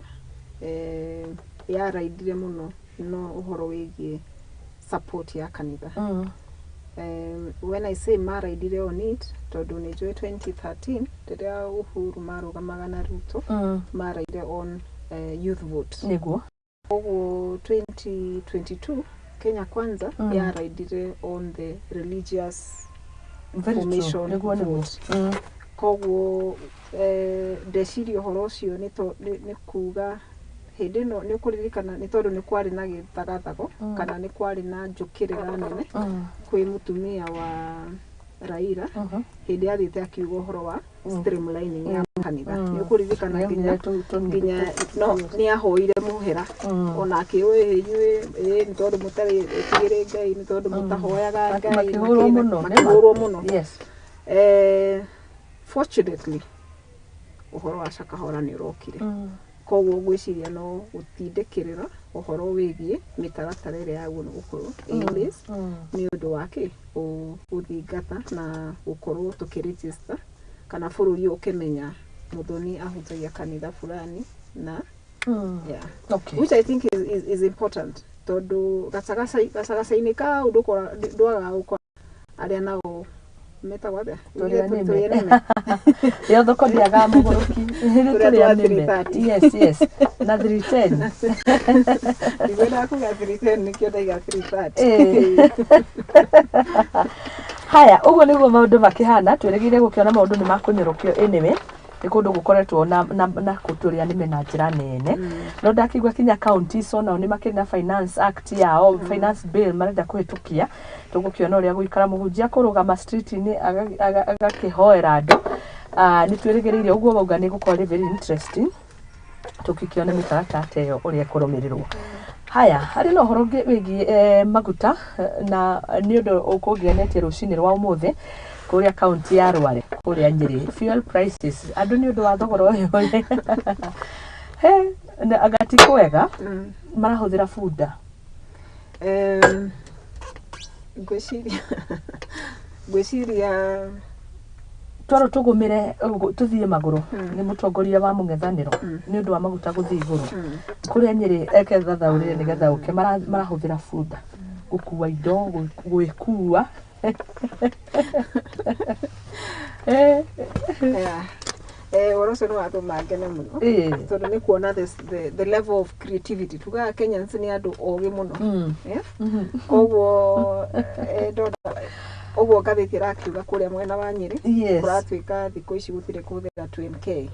yaraindire mũno no ũhoro wĩgiĩ support ya kanitha. When I say maraindire on it, tondũ nĩ njũĩ 2013 rĩrĩa Uhuru marũgamaga na Ruto maraire on youth vote. Koguo 2022 Kenya Kwanza yaraindire on the religious Very true. formation Nĩguo. vote. Koguo ndeciria ũhoro ũcio nĩ kuga hĩndĩ ĩno nĩ ũkũririkana nĩ tondũ nĩ kwarĩ na gĩthagathago kana nĩ kwarĩ na njũkĩrĩra nene kwĩ mũtumia wa Raila hĩndĩ athiĩte akiuga ũhoro wa streamlining ya kanitha. Nĩ ũkũririkana nginya no nĩ ahoire mũhera ona akĩũĩ inyuĩ nĩ tondũ mũtarĩ ĩtigĩrĩ Ngai, nĩ tondũ mũtahoyaga Ngai, Makĩhũrwo mũno, nĩ ma. Makĩhũrwo mũno. Fortunately ũhoro wa Shakahola nĩ ũrokire. Koguo ngwĩciria no gũtindĩkĩrĩra ũhoro wĩgiĩ mĩtaratara ĩrĩa yagĩrĩirwo nĩ gũkorwo in place nĩ ũndũ wa kĩ gũthingata na gũkorwo tũkĩregister kana bũrũri ũkĩmenya Muthoni ahunjagia kanitha fulani na yeah. Which I think is important tondũ gacagaca-inĩ kau ndwagaga gũkora arĩa nao metagwo atĩa? Tũrĩa nĩme. Tũrĩa nĩme. Ĩyo thoko ndĩagaga mũgũrũki. Tũrĩa Tũrĩa twa nĩme. 330. Yes. Na 310. Ndigwendaga kuga 310, nĩkĩo ndaiga 330. Haya, ũguo nĩguo maũndũ makĩhana. Twĩrĩgĩrĩire gũkĩona maũndũ nĩ makũnyorokio. Anyway, nĩ kũndũ gũkoretwo na kũtũrĩa nĩme na njĩra nene, no ndakĩigua kinya counties onao nĩ makĩrĩ na finance act yao, finance bill marenda kũhĩtũkia. Tũgũkĩona ũrĩa gũikara mũhunjia kũrũgama street-inĩ agakĩhoera andũ. Ah, nĩ twĩrĩgĩrĩire ũguo wauga nĩ gũkorwo rĩ very interesting tũkĩkĩona mĩtaratara ta ĩyo ũrĩa ĩkũrũmĩrĩrwo. Haya, harĩ na ũhoro ũngĩ wĩgiĩ maguta na nĩ ũndũ ũkũngenetie rũcinĩ rwa ũmũthĩ kũrĩa kaunti ya Rware, kũrĩa Nyĩrĩ, fuel prices. Andũ nĩ ũndũ wa thogora ũyũ, he na anga ti kwega marahũthĩra bunda. Ngwĩciria Twarwo tũgũmĩre ũguo, tũthiĩ magũrũ nĩ mũtongoria wa mũng'ethanĩro nĩ ũndũ wa maguta gũthiĩ igũrũ kũrĩa Nyĩrĩ. Eke thathaũrĩre nĩgetha ũke marahũthĩra bunda gũkua indo, gwĩkua. Yeah. Ũhoro ũcio nĩ watũma ngene mũno tondũ nĩ kuona the level of creativity. Tugaga Kenyans nĩ andũ ogĩ mũno. Yeah? Koguo ndona ũguo ngathĩti ĩrakiuga kũrĩa mwena wa Nyĩrĩ kũratuĩka thikũ ici gũtirĩ kũhũthĩra 2NK,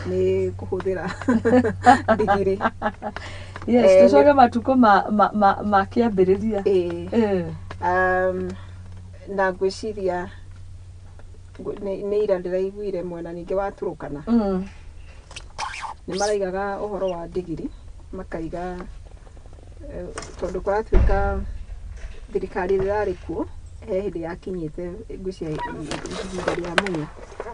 nĩ kũhũthĩra ndigiri. Tũcoke matukũ ma kĩambĩrĩria. Na ngwĩciria nĩ ira ndĩraiguire mwena ningĩ wa Turukana nĩ maraigaga ũhoro wa ndigiri, makaiga tondũ kũratuĩka thirikari ĩrĩa ĩrarĩ kuo he hĩndĩ yakinyĩte, ngwĩciria ihinda rĩa Munya,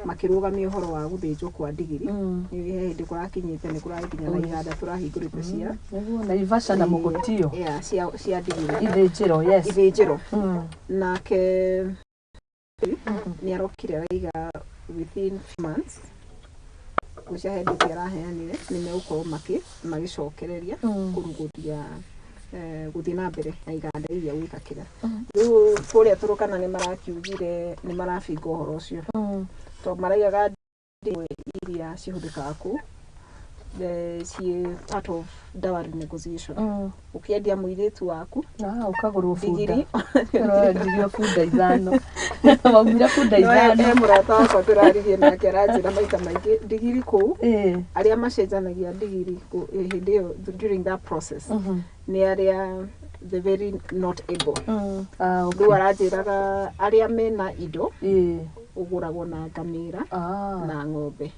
makĩrũgamia ũhoro wa gũthĩnjwo kwa ndigiri. Nĩ he hĩndĩ kũrakinyĩte nĩ kũrarĩ nginya na iganda tũrahingũrĩte cia Nĩguo Naivasha na Mogotio. Yeah, cia ndigiri. Ithĩnjĩro, yes. Ithĩnjĩro. Nake nĩ arokire araiga within few months, ngwĩciria he ndĩti araheanire, nĩ megũkorwo magĩcokereria kũrugũria gũthiĩ na mbere na iganda iria gwĩka kĩrĩa. Rĩu kũrĩa Turukana nĩ marakiugire nĩ marabinga ũhoro ũcio tondũ maraigaga ndimwe iria cihũthĩkaga kũu ciĩ part of dowry negotiation. Ũkĩendia mũirĩtu waku Ah, ũkagũrwo bunda. Ndigiri. Ũrendirio bunda ithano, waumire bunda No, ithano. He mũrata wakwa tũraririe nake aranjĩra maita maingĩ ndigiri kũu arĩa macenjanagia ndigiri hĩndĩ ĩyo, during that process, nĩ arĩa the very not able. Ah, okay. Rĩu aranjĩraga arĩa mena indo ũgũragwo na ngamĩra na ng'ombe.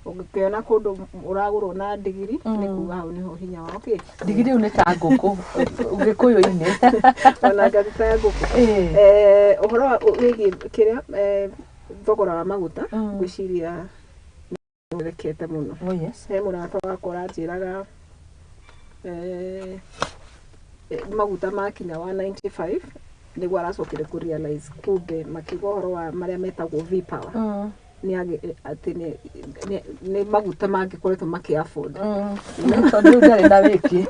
Ũngĩkĩona kũndũ ũragũrwo na ndigiri nĩ kuga hau nĩho hinya wa okay. Ndigiri rĩu nĩ ta ngũkũ gĩkũyũ-inĩ. Ona ngathi ta ngũkũ. Ũhoro wĩgiĩ kĩrĩa thogora wa maguta, ngwĩciria nĩ mũno. Oh, yes. He mũrata wakwa ũranjĩraga maguta makinya wa 95 nĩguo aracokire kũ realize kumbe makiuga ũhoro wa marĩa metagwo V-Power nĩ atĩ nĩ maguta mangĩkoretwo makĩ afford. Tondũ rĩu ndarĩ na wĩki.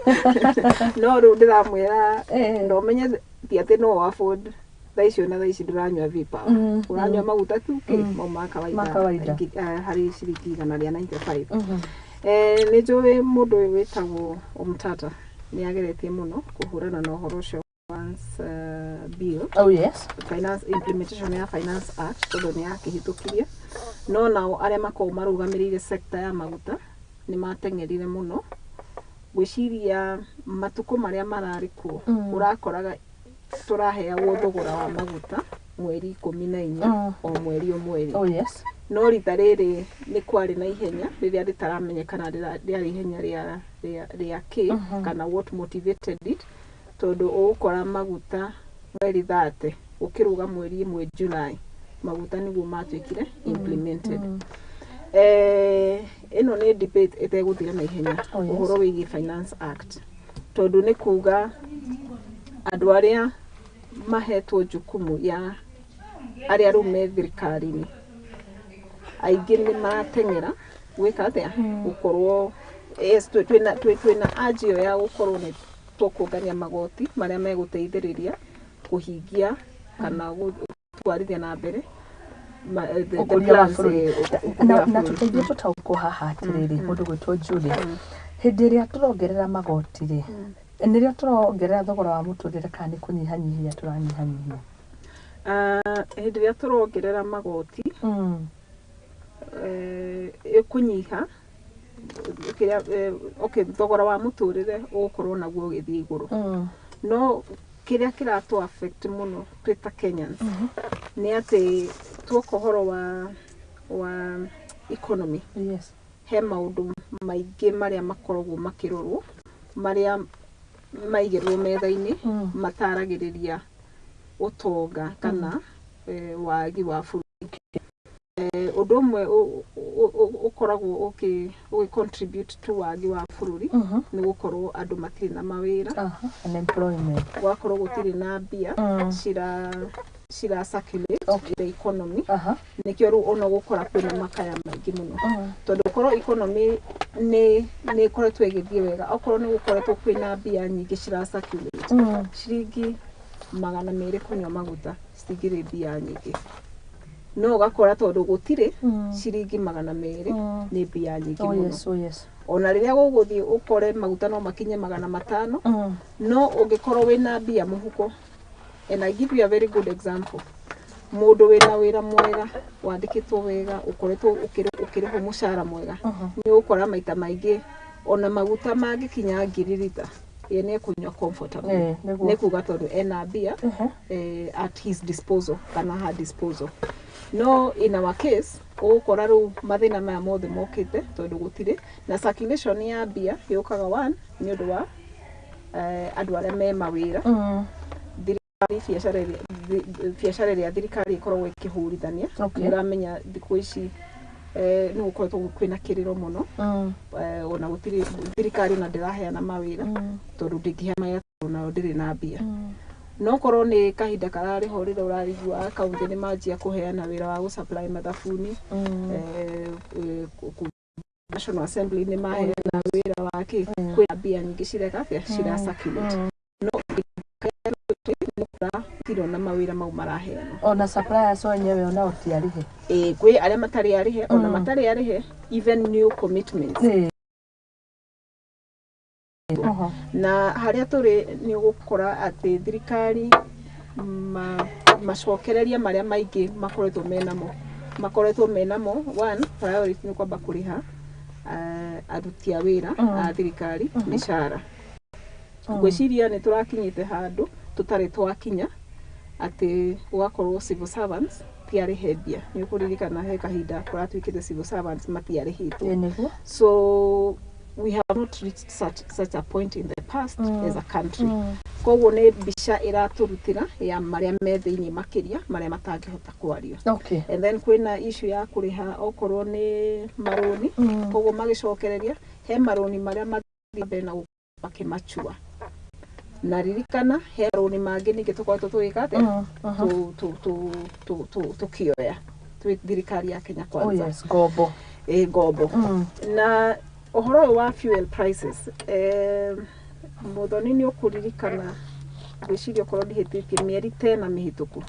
No rĩu ndĩramwĩra no menye ti atĩ no afford thaa icio, na thaa ici ndũranyua V-Power, ũranyua maguta tu kĩ mau ma kawaida, Ma kawaida. Harĩ ciringi 195. Nĩ njũĩ mũndũ ũyũ wĩtagwo Omtata nĩ ageretie mũno kũhũrana na ũhoro ũcio finance bill. Oh, yes. Finance implementation ya Finance Act, tondũ nĩ yakĩhĩtũkirie. No nao arĩa makoragwo marũgamĩrĩire sector ya maguta nĩ mateng'erire mũno. Ngwĩciria matukũ marĩa mararĩ kuo, ũrakoraga tũraheagwo thogora wa maguta mweri 14 o mweri o mweri. Oh yes. No rita rĩrĩ nĩ kwarĩ na ihenya rĩrĩa rĩtaramenyekana rĩarĩ ihenya rĩa kĩ kana what motivated it, tondũ ũgũkora maguta mweri 30 ũkĩrũga mweri 1 July maguta nĩguo matuĩkire implemented. Ĩno nĩ debate ĩtegũthira na ihenya. Oh, yes. Ũhoro wĩgiĩ Finance Act, tondũ nĩ kuga andũ arĩa mahetwo jukumu ya arĩa rĩu me thirikari-inĩ aingĩ nĩ marateng'era gwĩka atĩa, gũkorwo yes, twĩna urge ĩyo ya gũkorwo nĩ tũkũngania magoti marĩa megũteithĩrĩria kũhingia kana gũtwarithia na mbere the Ũkũria wa plans, bũrũri. Ũkũria Na wa na bũrũri. tũteithie tũtaũkwo haha atĩrĩrĩ, mũndũ gwĩtwo Julia, hĩndĩ ĩrĩa tũrongerera magoti rĩ, nĩrĩo tũrongerera thogora wa mũtũrĩre kana nĩ kũnyihanyihia tũranyihanyihia? Ah, hĩndĩ ĩrĩa tũrongerera magoti, ĩkũnyiha kĩrĩa, okay, thogora wa mũtũrĩre ũgũkorwo naguo ũgĩthiĩ igũrũ, no kĩrĩa kĩratũ affect mũno twĩ ta Kenyans nĩ atĩ tuoka ũhoro wa economy, he maũndũ maingĩ marĩa makoragwo makĩrorwo marĩa maigĩrwo metha-inĩ mataragĩrĩria ũtonga kana wagi wa bũrũri. Ũndũ ũmwe ũkoragwo ũgĩ contribute to wagi wa bũrũri nĩ gũkorwo andũ matirĩ na mawĩra. Unemployment. Gwakorwo gũtirĩ na mbia cira circulate the economy. Nĩkĩo rĩu ona gũkora kwĩna makaya maingĩ mũno, tondũ korwo economy nĩ ĩkoretwo ĩgĩthiĩ wega, okorwo nĩ gũkoretwo kwĩna mbia nyingĩ cira circulate, ciringi 200 kũnyua maguta citingĩrĩ mbia nyingĩ, no ũgakora tondũ gũtirĩ, ciringi 200 nĩ mbia nyingĩ mũno. Ona rĩrĩa gũgũthiĩ ũkore maguta no makinye 500, no ũngĩkorwo wĩna mbia mũhuko, and I give you a very good example, mũndũ wĩna wĩra mwega, wandĩkĩtwo wega, ũkoretwo ũkĩrĩhwo mũcara mwega, nĩ ũgũkora maita maingĩ ona maguta mangĩkinya 1000 rita, ye nĩ ekũnyua comfortably. Nĩguo. Nĩ kuga tondũ ena mbia at his disposal kana her disposal. No in our case ũgũkora rĩu mathĩna maya mothe mokĩte tondũ gũtirĩ na circulation ya mbia. Yũkaga one nĩ ũndũ wa andũ arĩa me mawĩra, thirikari, biacara ĩrĩa thirikari ĩkoragwo ĩkĩhũrithania. Nĩ ũramenya thikũ ici nĩ gũkoretwo kwĩna kĩrĩro mũno, ona gũtirĩ thirikari ona ndĩraheana mawĩra, tondũ ndĩngĩheana mawĩra tondũ nayo ndĩrĩ na mbia. No korwo nĩ kahinda kararĩ ho rĩrĩa ũrarigua kaunti nĩ manjia kũheana wĩra wa gũ supply mathabuni, National Assembly nĩ maheana wĩra wa kĩ, kwĩna mbia nyingĩ cireka atĩa, cira circulate, no gũtirĩ ona mawĩra mau maraheanwo. Ona suppliers wenyewe onao ti arĩhe. Ĩĩ, kwĩ arĩa matarĩ arĩhe, ona matarĩ arĩhe, even new commitments. Na harĩa tũrĩ nĩ ũgũkora atĩ thirikari macokereria marĩa maingĩ makoretwo menamo, one priority nĩ kwamba kũrĩha aruti a wĩra a thirikari mĩcara. Ngwĩciria nĩ tũrakinyĩte handũ tũtarĩ twakinya atĩ gũgakorwo civil servants ti arĩhe mbia. Nĩ ũkũririkana he kahinda kũratuĩkĩte civil servants matiarĩhĩtwo. Nĩguo. So we have not reached such a point in the past as a country. Koguo nĩ mbica ĩratũrutĩra ya marĩa me thĩinĩ makĩria marĩa matangĩhota kwario. And then kwĩna issue ya kũrĩha okorwo nĩ marũni. Koguo magĩcokereria he marũni marĩa mathiĩ mbere na gũkorwo makĩmachua, na ririkana he marũni mangĩ ningĩ tũkoretwo tũgĩka atĩa, tũkĩoya twĩ thirikari ya Kenya Kwanza. Yes, ngombo. Ĩ, ngombo. Na ũhoro ũyũ wa fuel prices, Mũthoni, nĩ ũkũririkana, ngwĩciria okorwo ndihĩtĩtie, mĩeri 10 mĩhĩtũku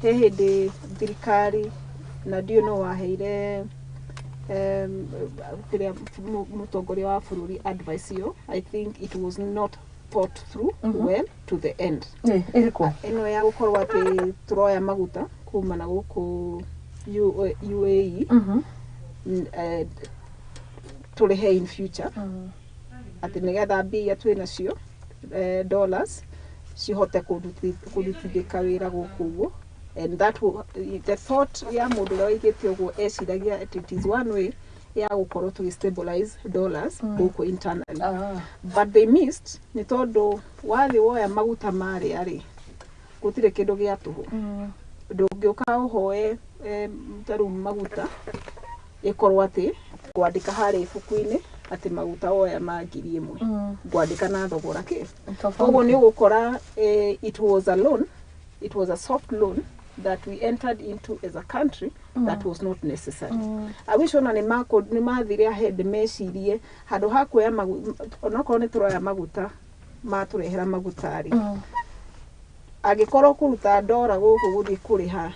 he hĩndĩ thirikari na ndiũĩ no waheire kĩrĩa mũtongoria wa bũrũri advice ĩyo. I think it was not thought through well to the end. Ĩrĩkũ? Ĩno ya gũkorwo atĩ tũroya maguta kuma na gũkũ UAE tũrĩhe in future, atĩ nĩgetha mbia twĩ nacio, dollars, cihote kũrutithĩka wĩra gũkũ ũguo. And that will, the thought ya mũndũ ũrĩa waigĩte ũguo eciragia atĩ it is one way ya gũkorwo tũgĩ stabilize dollars gũkũ internally. But they missed, nĩ tondũ wathiĩ woya maguta marĩa rĩ, gũtirĩ kĩndũ gĩa tũhũ. Ndũngĩũka ũhoe ta rĩu maguta ĩkorwo atĩ ngwandĩka harĩa ibuku-inĩ atĩ maguta woya ma 1000, ngwandĩka na thogora kĩ. Koguo nĩ ũgũkora it was a loan, it was a soft loan that we entered into as a country that was not necessary. I wish ona nĩ mathire ahead mecirie handũ ha kuoya onakorwo nĩ tũroya maguta, matũrehera maguta rĩ, angĩkorwo kũruta ndora gũkũ gũthiĩ kũrĩha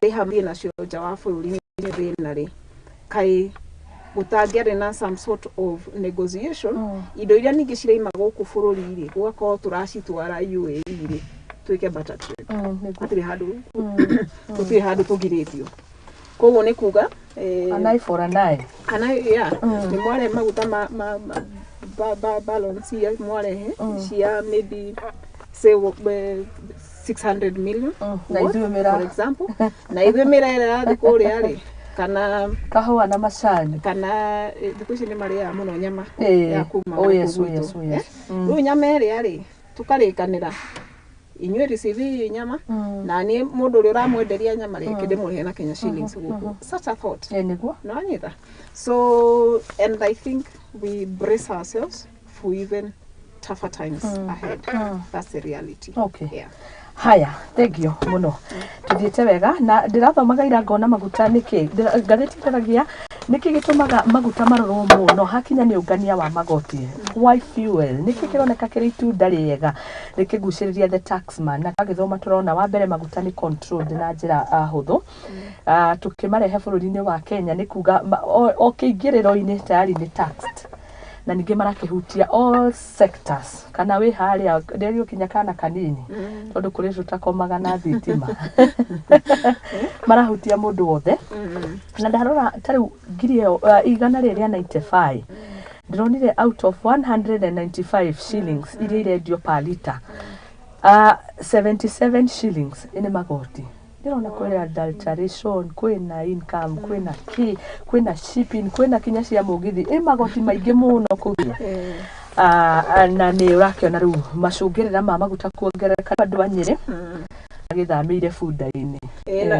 rĩha thiĩ nacio nja wa bũrũri nĩ thĩna rĩ, kaĩ gũtangĩarĩ na some sort of negotiation, indo iria ningĩ ciraima gũkũ bũrũri rĩ, gũgakorwo tũracitwara UAE rĩ, twĩke barter trade. Hatirĩ handũ, gũtirĩ handũ tũgirĩtio. Koguo nĩ kuga An eye for an eye. Ana yeah, nĩ mware maguta ma balance cia mwarehe cia maybe say 600 million Na ithuĩ mĩra for example, na ithuĩ mĩra ĩrĩa ĩrathiĩ kũrĩa rĩ, kana kahũa na macani, kana thikũ ici nĩ marĩaga mũno nyama ya kuma Oh yes, gũkũ oh yes, gwitũ. oh yes. Rĩu nyama ĩrĩa rĩ, tũkarĩkanĩra inyuĩ receive nyama, na niĩ mũndũ ũrĩa ũramwenderia nyama rĩ, ndĩmũrĩhe na Kenya shillings gũkũ. Such a thought. Nĩguo. No anyita. So and I think we brace ourselves for even tougher times ahead. That's the reality. Okay. Yeah. Haya, thank you mũno. Tũthiĩte wega na ndĩrathomaga ira ngona maguta nĩkĩ ngathĩti ĩtaragia nĩkĩ gĩtũmaga maguta marorwo mũno hakinya nĩ ũngania wa magoti. Why fuel? Nĩkĩ kĩroneka kĩrĩ itunda rĩega rĩkĩgucĩrĩria the taxman? Na twagĩthoma tũrona wa mbere maguta nĩ controlled na njĩra hũthũ. Tũkĩmarehe bũrũri-inĩ wa Kenya nĩ kuga o kĩingĩrĩro-inĩ tayari nĩ taxed, na ningĩ marakĩhutia all sectors, kana wĩ harĩa ndĩrio kinya kana kanini, tondũ kũrĩ tũtakomaga na thitima, marahutia mũndũ wothe. Na ndarora ta rĩu ngiri ĩyo 195, ndĩronire out of 195 shillings iria irendio per liter, 77 shillings nĩ magoti. Ndĩrona kwĩna adulteration, kwĩna income, kwĩna kĩ, kwĩna shipping, kwĩna kinya cia mũgithi, ĩ magoti maingĩ mũno kũu. Na nĩ ũrakĩona rĩu macũngĩrĩra ma maguta kuongerereka, andũ a Nyĩrĩ magĩthamĩire bunda-inĩ.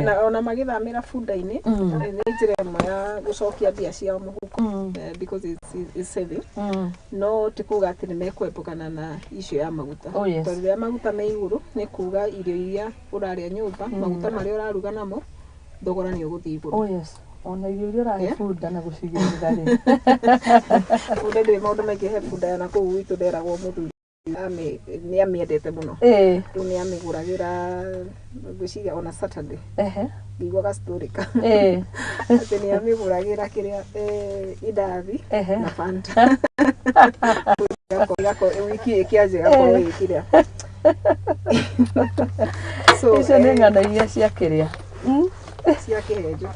Na ona magĩthamĩra bunda-inĩ, nĩ njĩra ĩmwe ya gũcokia mbia ciao mũhuko, because it's saving. No ti kuga atĩ nĩ mekwepũkana na issue ya maguta. Oh, yes. Tondũ rĩrĩa maguta me igũrũ, nĩ kuga irio iria ũrarĩa nyũmba, maguta marĩa ũraruga namo, thogora nĩ ũgũthiĩ igũrũ. Oh yes, ona irio iria ũrahe bunda na gũcigĩrĩra rĩ. Bunda ndĩrĩ maũndũ maingĩ he bunda ya nakũu gwitũ, nderagwo mũthuri nĩ amĩendete mũno. Rĩu nĩ amĩgũragĩra, ngwĩciria ona Saturday ngĩigua story ka atĩ nĩ amĩgũragĩra kĩrĩa, indathi na Fanta. Wiki ĩkĩanjia ĩgakorwo ĩ kĩrĩa. So, Icio nĩ ng'ano iria cia kĩrĩa cia kĩhenjo.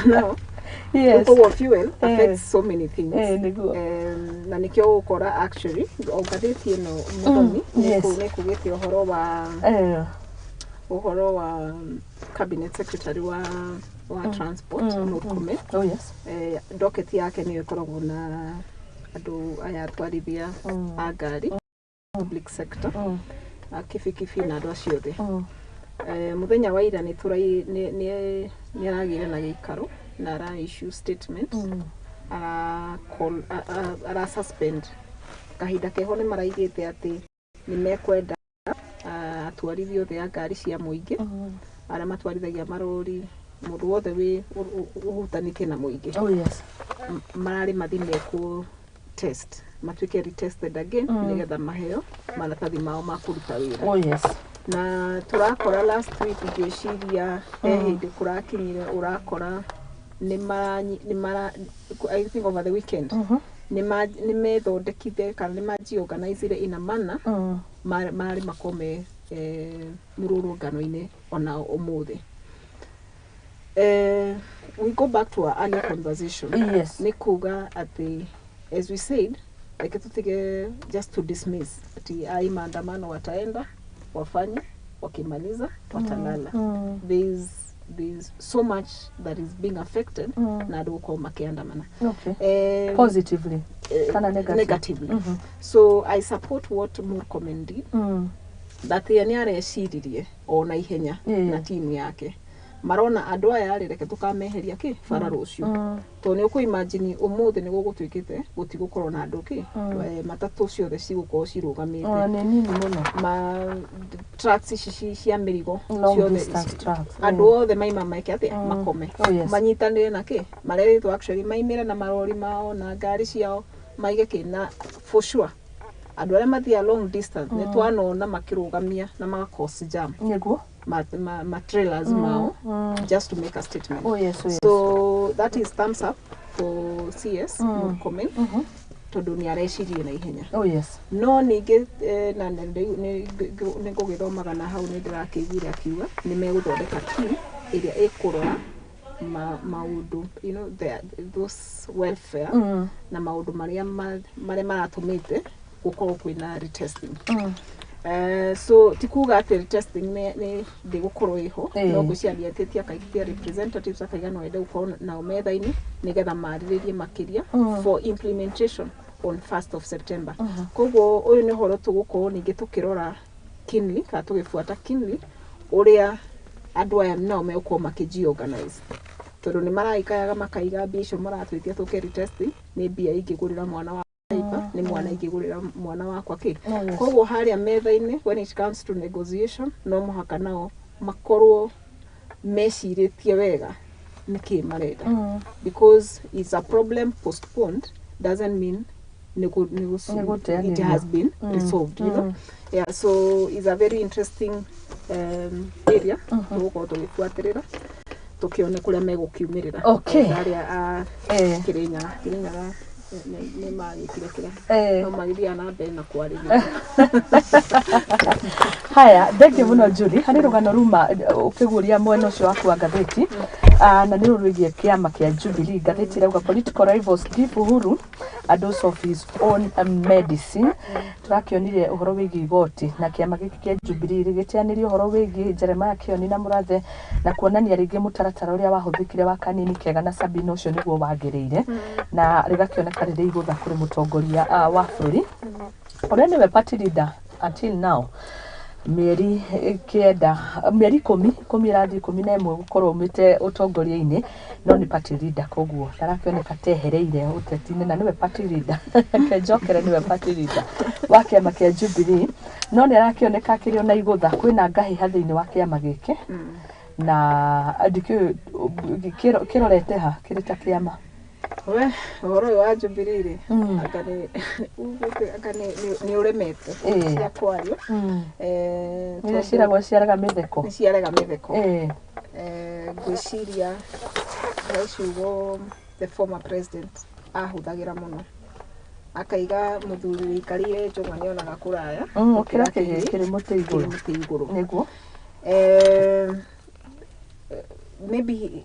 No koguo fuel affects so many things. Nĩguo. Na nĩkĩo ũgũkora actually o ngathĩti ĩno mũthoni nĩ kugĩte ũhoro wa ũhoro wa cabinet secretary wa transport, Murkomen. Oh yes. Docket yake nĩyo ĩkoragwo na andũ aya atwarithia a ngari, public sector, a kibikibi na andũ acio othe. Mũthenya wa ira nĩ tũrai nĩ aragĩire na gĩikaro na ara issue statement, ara call, ara suspend kahinda keho. Nĩ maraigĩte atĩ nĩ mekwenda atwarithia othe a ngari cia mũingĩ, arĩa matwarithagia marori, mũndũ wothe wĩ ũhutanĩtie na mũingĩ, Oh yes. Mararĩ mathi mekwo test, matuĩke retested again, nĩgetha maheo maratathi mao ma kũruta wĩra. Oh yes. Na tũrakora last week, ngĩciria he hĩndĩ kũrakinyire, ũrakora nĩ mara I think over the weekend nĩ methondekire kana nĩ majiorganizire in a manner marĩ makome mũrũrũngano-inĩ ona ũmũthĩ. We go back to our earlier conversation. Yes. Nĩ kuga atĩ, as we said, reke tutige just to dismiss ati ai maandamano wataenda wafanye, wakimaliza watalala. There's so much that is being affected na andũ gũkorwo makĩandamana. Positively kana negative? Negatively. So I support what Murkomen did, that ye nĩ areciririe o na ihenya na timu yake marona andũ aya rĩ, reke tũkameheria kĩ bara rũciũ, tondũ nĩ ũkũ imagine ũmũthĩ nĩ gũgũtuĩkĩte gũtigũkorwo na andũ kĩ, matatũ ciothe cigũkorwo cirũgamĩte. Ona nĩ nini mũno. Ma trucks ici cia mĩrigo Long ciothe distance trucks. Andũ othe maima meke atĩa? Makome. Oh, yes. Manyitanĩre na kĩ marerĩtwo actually maimĩre na marori mao na ngari ciao maige kĩ, na for sure andũ arĩa mathiaga long distance nĩ twanona makĩrũgamia na maga cause jam ma trailers mao just to make a statement. Oh, yes. So that is thumbs up for CS Murkomen, tondũ nĩ arecirie na ihenya. No ningĩ na nĩ ngũgĩthomaga na hau nĩ ndĩrakĩiguire akiuga nĩ megũthondeka team ĩrĩa ĩkũrora maũndũ, those welfare na maũndũ marĩa marĩa maratũmĩte gũkorwo kwĩna retesting. So ti kuga atĩ retesting nĩ ndĩgũkorwo ĩho. No ngwĩciria nĩetĩtie akaitia representatives, akaiga no ende gũkorwo nao metha-inĩ nĩgetha marĩrĩrie makĩria for implementation on 1st of September. Koguo ũyũ nĩ ũhoro tũgũkorwo ningĩ tũkĩrora keenly kana tũgĩbuata keenly ũrĩa andũ aya nao megũkorwo makĩji-organize, tondũ nĩ maraikayaga makaiga mbia icio maratwĩtia tũke retesting nĩ mbia ingĩgũrĩra mwana wa diaper, nĩ mwana ingĩgũrĩra mwana wakwa kĩ. Koguo harĩa metha-inĩ, when it comes to negotiation, no mũhaka nao makorwo mecirĩtie wega nĩkĩ marenda, because it's a problem postponed doesn't mean Nĩgũteanĩrio. it has been resolved. Yeah, so it's a very interesting area tũgũkorwo tũgĩbuatĩrĩra tũkĩone kũrĩa megũkiumĩrĩra. Arĩa a Kĩrĩnyaga, Kĩrĩnyaga nĩ magĩkire kĩrĩa no magĩthiaga na mbere na kwarĩria. Haya, thengiũ mũno Julie. Harĩ rũgano ruma ũkĩguũria mwena ũcio waku wa ngathĩti. Ah, na nĩ rũrũ rwĩgiĩ kĩama kĩa Jubilee. Ngathĩti ĩrauga political rivals give Uhuru a dose of his own medicine. Tũrakĩonire ũhoro wĩgiĩ igoti na kĩama gĩkĩ kĩa Jubilee rĩgĩteanĩria ũhoro wĩgiĩ Jeremiah Kioni na Mũrathe, na kuonania rĩngĩ mũtaratara ũrĩa wahũthĩkire wa Kanini Kega na Sabina ũcio nĩguo wagĩrĩire, na rĩgakĩoneka rĩrĩ igũtha kũrĩ mũtongoria wa bũrũri ũrĩa nĩwe party leader until now, mĩeri 9, mĩeri 10, 10 ĩrathiĩ 11 gũkorwo umĩte ũtongoria-inĩ, no nĩ party leader, koguo ndarakĩoneka tehereire ũteti-inĩ na nĩwe party leader. Reke njokere, nĩwe party leader wa kĩama kĩa Jubilee, no nĩ arakĩoneka akĩrĩ ona igũtha. Kwĩna ngahĩha thĩinĩ wa kĩama gĩkĩ na ndikĩũĩ kĩrorete ha kĩrĩ ta kĩama. We ũhoro ũyũ wa Jubilee rĩ, anga nĩ ugĩte anga nĩ ũremete cia kwario. Nĩ ciĩragwo ciaraga mĩtheko. Nĩ ciarega mĩtheko. Ngwĩciria he ciugo the former president ahũthagĩra mũno, akaiga mũthuri wĩikarĩire njũng'wa nĩonaga kũraya gũkĩra kĩhĩ kĩrĩ mũtĩ igũrũ. Kĩrĩ mũtĩ igũrũ. Maybe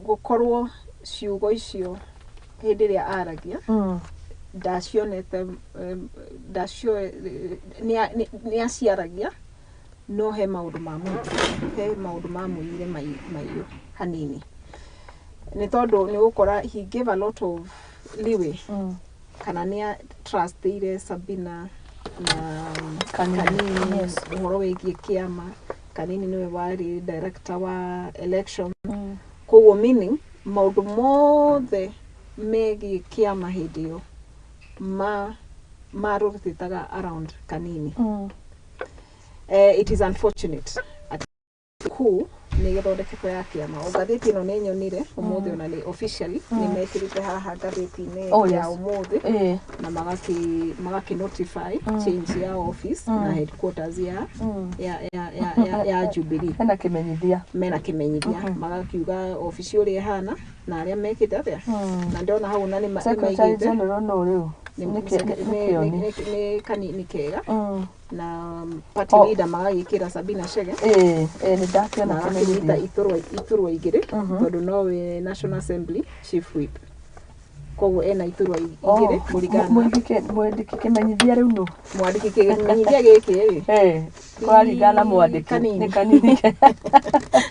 gũkorwo ciugo icio hĩndĩ ĩrĩa aragia ndacionete, ndacio nĩ aciaragia, no he maũndũ he maũndũ mamũiyire maiyũ hanini, nĩ tondũ nĩ ũgũkora he gave a lot of leeway kana nĩ trustire Sabina na Kanini. Kanini ũhoro wĩgiĩ kĩama. Kanini nĩwe warĩ director wa election, koguo meaning maũndũ mothe megiĩ kĩama hĩndĩ ĩyo marorotĩtaga around Kanini. It is unfortunate atĩ kuu nĩ gĩthondeketwo ya kĩama. O ngathĩti ĩno nĩ nyonire ũmũthĩ ona nĩ officially nĩ mekĩrĩte haha ngathĩti-inĩ ya ũmũthĩ na magakĩ notify change ya office na headquarters ya ya Jubilee. Hena kĩmenyithia. Mena kĩmenyithia, magakiuga obici ũrĩa ĩhana na arĩa mekĩte atĩa, na ndĩrona hau na nĩ Secretary maigĩte General no rĩu? Nĩ kĩoni. Nĩ kanini kega na party leader magagĩkĩra Sabina Chege. Ĩĩ ĩĩ, nĩ ndakĩona. Na agakĩnyita kĩmenyithia. Iturwa igĩrĩ tondũ nowe National Assembly chief whip, koguo ena iturwa igĩrĩ kũringana na Mwandĩki kĩmenyithia rĩu nũ? Mwandĩki kĩmenyithia gĩkĩ rĩ, Kũraringana na mwandĩki. Kanini. Nĩ kanini.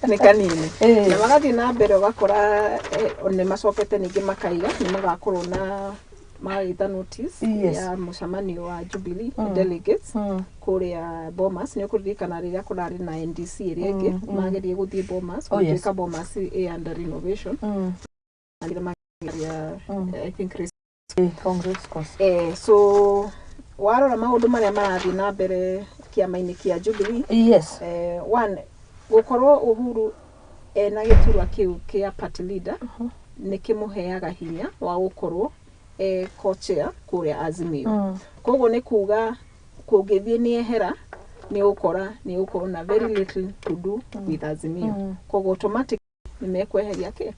Nĩ kanini. Na magathiĩ na mbere ũgakora nĩ macokete ningĩ makaiga nĩ magakorwo na magagĩta notice ya mũcemanio wa Jubilee delegates kũrĩa Bomas. Nĩ ũkũririkana rĩrĩa kũrarĩ na NDC ĩrĩa ĩngĩ magerie gũthiĩ Bomas, gũtuĩka Bomas ĩ under renovation. Na rĩrĩa mageria, I think Congress course. So warora maũndũ marĩa marathiĩ na mbere kĩama-inĩ kĩa Jubilee, one, gũkorwo Uhuru ena gĩturwa kĩu kĩa party leader nĩ kĩmũheaga hinya wa gũkorwo e co-chair kũrĩa Azimio. Koguo nĩ kuga kũngĩthiĩ nĩ ehera, nĩ ũgũkora nĩ ũgũkorwo na very little to do with Azimio. Koguo automatic nĩ mekweheria kĩ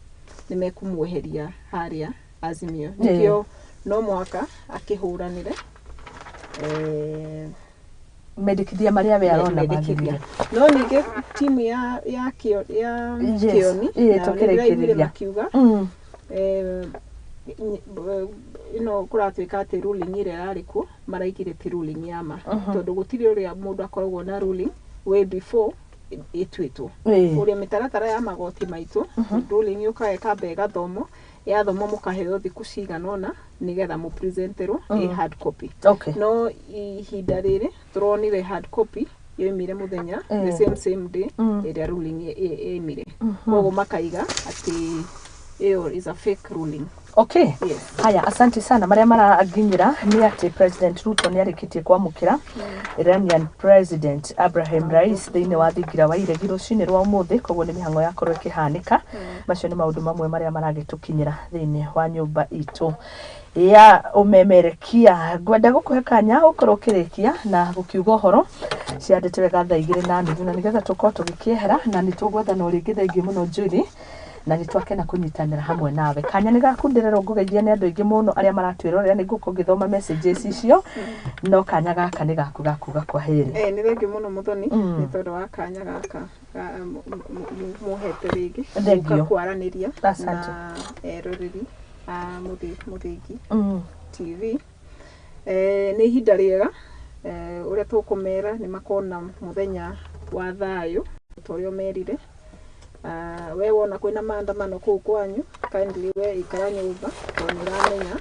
nĩ mekũmweheria harĩa Azimio. Nĩkĩo no mũhaka akĩhũranĩre mendekithia marĩa we arona mendekithia. Magĩrĩire. No ningĩ timu ya Kĩoni nao nĩ ndĩraiguire tũkĩrĩkĩrĩria. Makiuga ĩno kũratuĩka atĩ ruling ĩrĩa ĩrarĩ kuo maraigire ti ruling ya ma, tondũ gũtirĩ ũrĩa mũndũ akoragwo na ruling way before ĩtuĩtwo. Ũrĩa mĩtaratara ya magoti maitũ, ruling yũkaga ĩkamba ĩgathomwo, yathomwo mũkaheo thikũ cigana ũna nĩgetha mũpresenterwo ĩ hard copy. No ihinda rĩrĩ tũronire hard copy yoimire mũthenya the same same day ĩrĩa ruling ĩimire. Koguo makaiga atĩ ĩyo is a fake ruling. Yes. Haya, asante sana. Marĩa maranginyĩra nĩ atĩ President Ruto nĩ arĩkĩtie kwamũkĩra Iranian President Abraham Rais thĩinĩ wa thingira wa iregi rũcinĩ rwa ũmũthĩ. Koguo nĩ mĩhang'o yakorwo ĩkĩhanĩka. Macio nĩ maũndũ mamwe marĩa maragĩtũkinyĩra thĩinĩ wa nyũmba itũ ya ũmemerekia. Ngwenda gũkũhe kanya ũkorwo ũkĩrĩkia na gũkiuga ũhoro ciandĩte wega thaa 2:30, na nĩgetha tũkorwo tũgĩkĩehera na nĩ tũgwethana o rĩngĩ. Thengiũ mũno Julie, na nĩ twakena kũnyitanĩra hamwe nawe. Kanya nĩ gaku, ndĩrerwo ngũgeithia nĩ andũ aingĩ mũno arĩa maratwĩrorera. Nĩ ngũkorwo ngĩthoma messages icio, no kanya gaka nĩ gaku gakuga kwa heri. Nĩ thengiũ mũno Mũthoni, nĩ tondũ wa kanya gaka mũhete rĩngĩ Thengiũ. gũka kwaranĩria Asante. na eroreri a Mũthingi TV. Nĩ ihinda rĩega. Ũrĩa tũkũmera nĩ makona mũthenya wa thayũ ta ũrĩa merire. We wona kwĩna maandamano kũu kwanyu, kindly we ikara nyũmba, tondũ nĩ ũramenya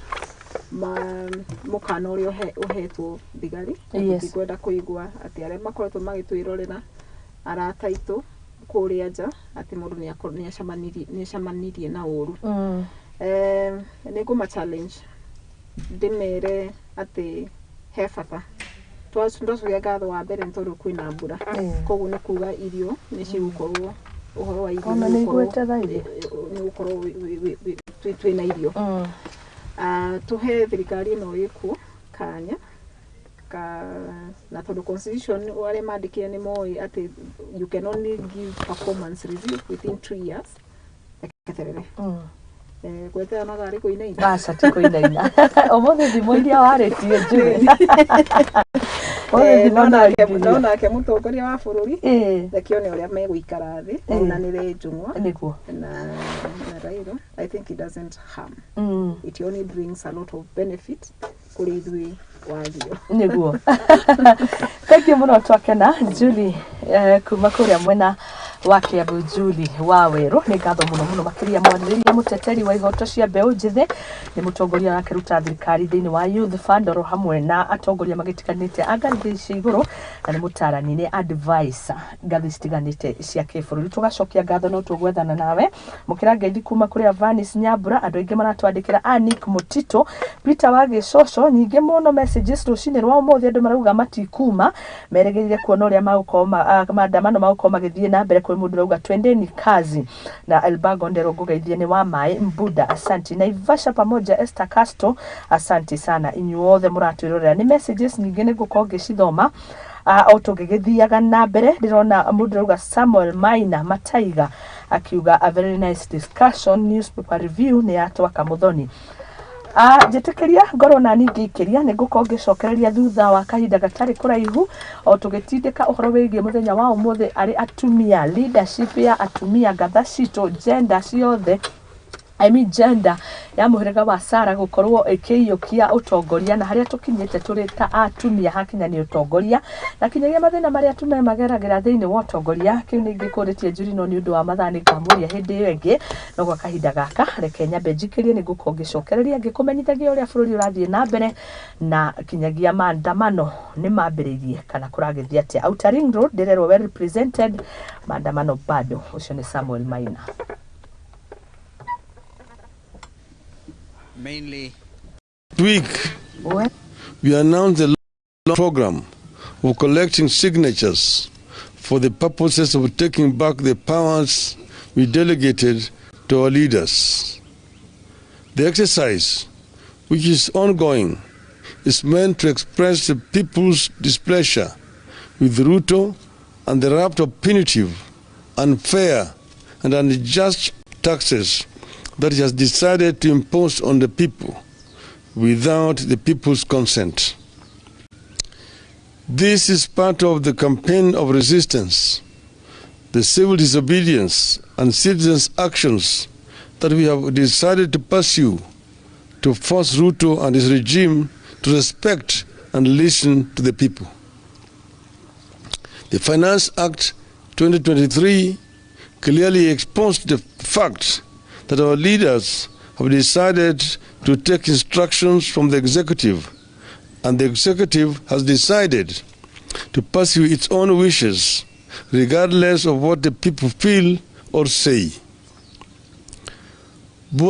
mũkana ũrĩa ũhetwo thigari. Na tũtikwenda kũigua atĩ arĩa makoretwo magĩtwĩrorera, arata aitũ kũrĩa nja, atĩ mũndũ nĩ acemanirie na ũru. Nĩ ngũma challenge ndĩmere atĩ he bata twacokia ngatho wa mbere nĩ tondũ kwĩna mbura. Koguo nĩ kuga irio nĩ cigũkorwo, ũhoro wa irio Ona nĩ nĩ ũgũkorwo igwĩte thaa ici. Nĩ ũgũkorwo twĩna irio. Tũhe thirikari ĩno ĩkuo kanya ka na tondũ constitution arĩa mandĩkire nĩ moĩ atĩ you can only give performance review within 2 years. Eterere. Gweterera no tarĩ kũinaina. Aca, ti kũinaina. Ũmũthĩ thimũ iria warĩtie Julie. Ũmũthĩ thimũ no no nake ingĩria. No nake mũtongoria wa bũrũri reke one ũrĩa megũikara thĩ monanĩre njũng'wa Nĩguo. na Raila. I think it doesn't harm, it only brings a lot of benefit kũrĩ ithuĩ wagio. Nĩguo, thank you mũno. Twakena Julie, kuma kũrĩa mwena wa Kiambu, Julie wa Werũ, nĩ ngatho mũno mũno makĩria. Mwarĩrĩria, mũteteri wa ihoto cia mbeũ njĩthĩ, nĩ mũtongoria ũrakĩruta thirikari thĩinĩ wa Youth Fund, oro hamwe na atongoria magĩtiganĩte a ngathĩ cia igũrũ, na nĩ mũtarani, nĩ advisor ngathĩ citiganĩte cia kĩbũrũri. Tũgacokia ngatho, no tũgwethana nawe. Mũkĩra ngeithi kuma kũrĩa Vanis Nyambura. Andũ aingĩ maratwandĩkĩra, Anik Mũtito, Peter wa Gĩcoco, nyingĩ mũno messages rũcinĩ rwa ũmũthĩ. Andũ marauga matikuma, merĩgĩrĩire kuona ũrĩa magũkorwo maandamano magũkorwo magĩthiĩ na mbere. Kwĩ mũndũ ũrauga twendeni kazi, na Elbago Ndero ngũgeithie nĩ wa maĩ Mbuda, asanti. Naivasha pamoja, Esther Castro, asanti sana inyuothe mũratwĩrorera. Nĩ messages nyingĩ, nĩ ngũkorwo ngĩcithoma o tũgĩgĩthiaga na mbere. Ndĩrona mũndũ ũrauga Samuel Maina Mataiga akiuga, "A very nice discussion. Newspaper review nĩ yatwaka." Mũthoni. Njĩtĩkĩria ngorwo nani ngĩikĩria nĩ ngũkorwo ngĩcokereria thutha wa kahinda gatarĩ kũraihu, o tũgĩtindĩka ũhoro wĩgiĩ mũthenya wa ũmũthĩ arĩ atumia, leadership ya atumia, ngatha citũ, gender ciothe, I mean gender ya mũhĩrĩga wa Sara gũkorwo ĩkĩiyũkia ũtongoria na harĩa tũkinyĩte tũrĩ ta atumia hakinya nĩ ũtongoria, na kinyagia mathĩna marĩa atumia mageragĩra thĩinĩ wa ũtongoria. Kĩu nĩ ingĩkũrĩtie Njuri, no nĩ ũndũ wa mathaa nĩ ngamũria hĩndĩ ĩyo ĩngĩ. No gwa kahinda gaka reke nyambe njikĩrie, nĩ ngũkorwo ngĩcokereria ngĩkũmenyithagia ũrĩa bũrũri ũrathiĩ na mbere, na kinyagia maandamano nĩ mambĩrĩirie kana kũragĩthiĩ atĩa. Outer Ring Road ndĩrerwo well represented, maandamano bado. Ũcio nĩ Samuel Maina. Mainly week, we announced a program of collecting signatures for the purposes of taking back the powers we delegated to our leaders. The exercise, which is ongoing, is meant to express the people's displeasure with Ruto and the raft of punitive, unfair, and unjust taxes that he has decided to impose on the people without the people's consent. This is part of the campaign of resistance, the civil disobedience and citizens' actions that we have decided to pursue to force Ruto and his regime to respect and listen to the people. The Finance Act 2023 clearly exposed the fact that our leaders have decided to take instructions from the executive, and the executive has decided to pursue its own wishes, regardless of what the people feel or say. Both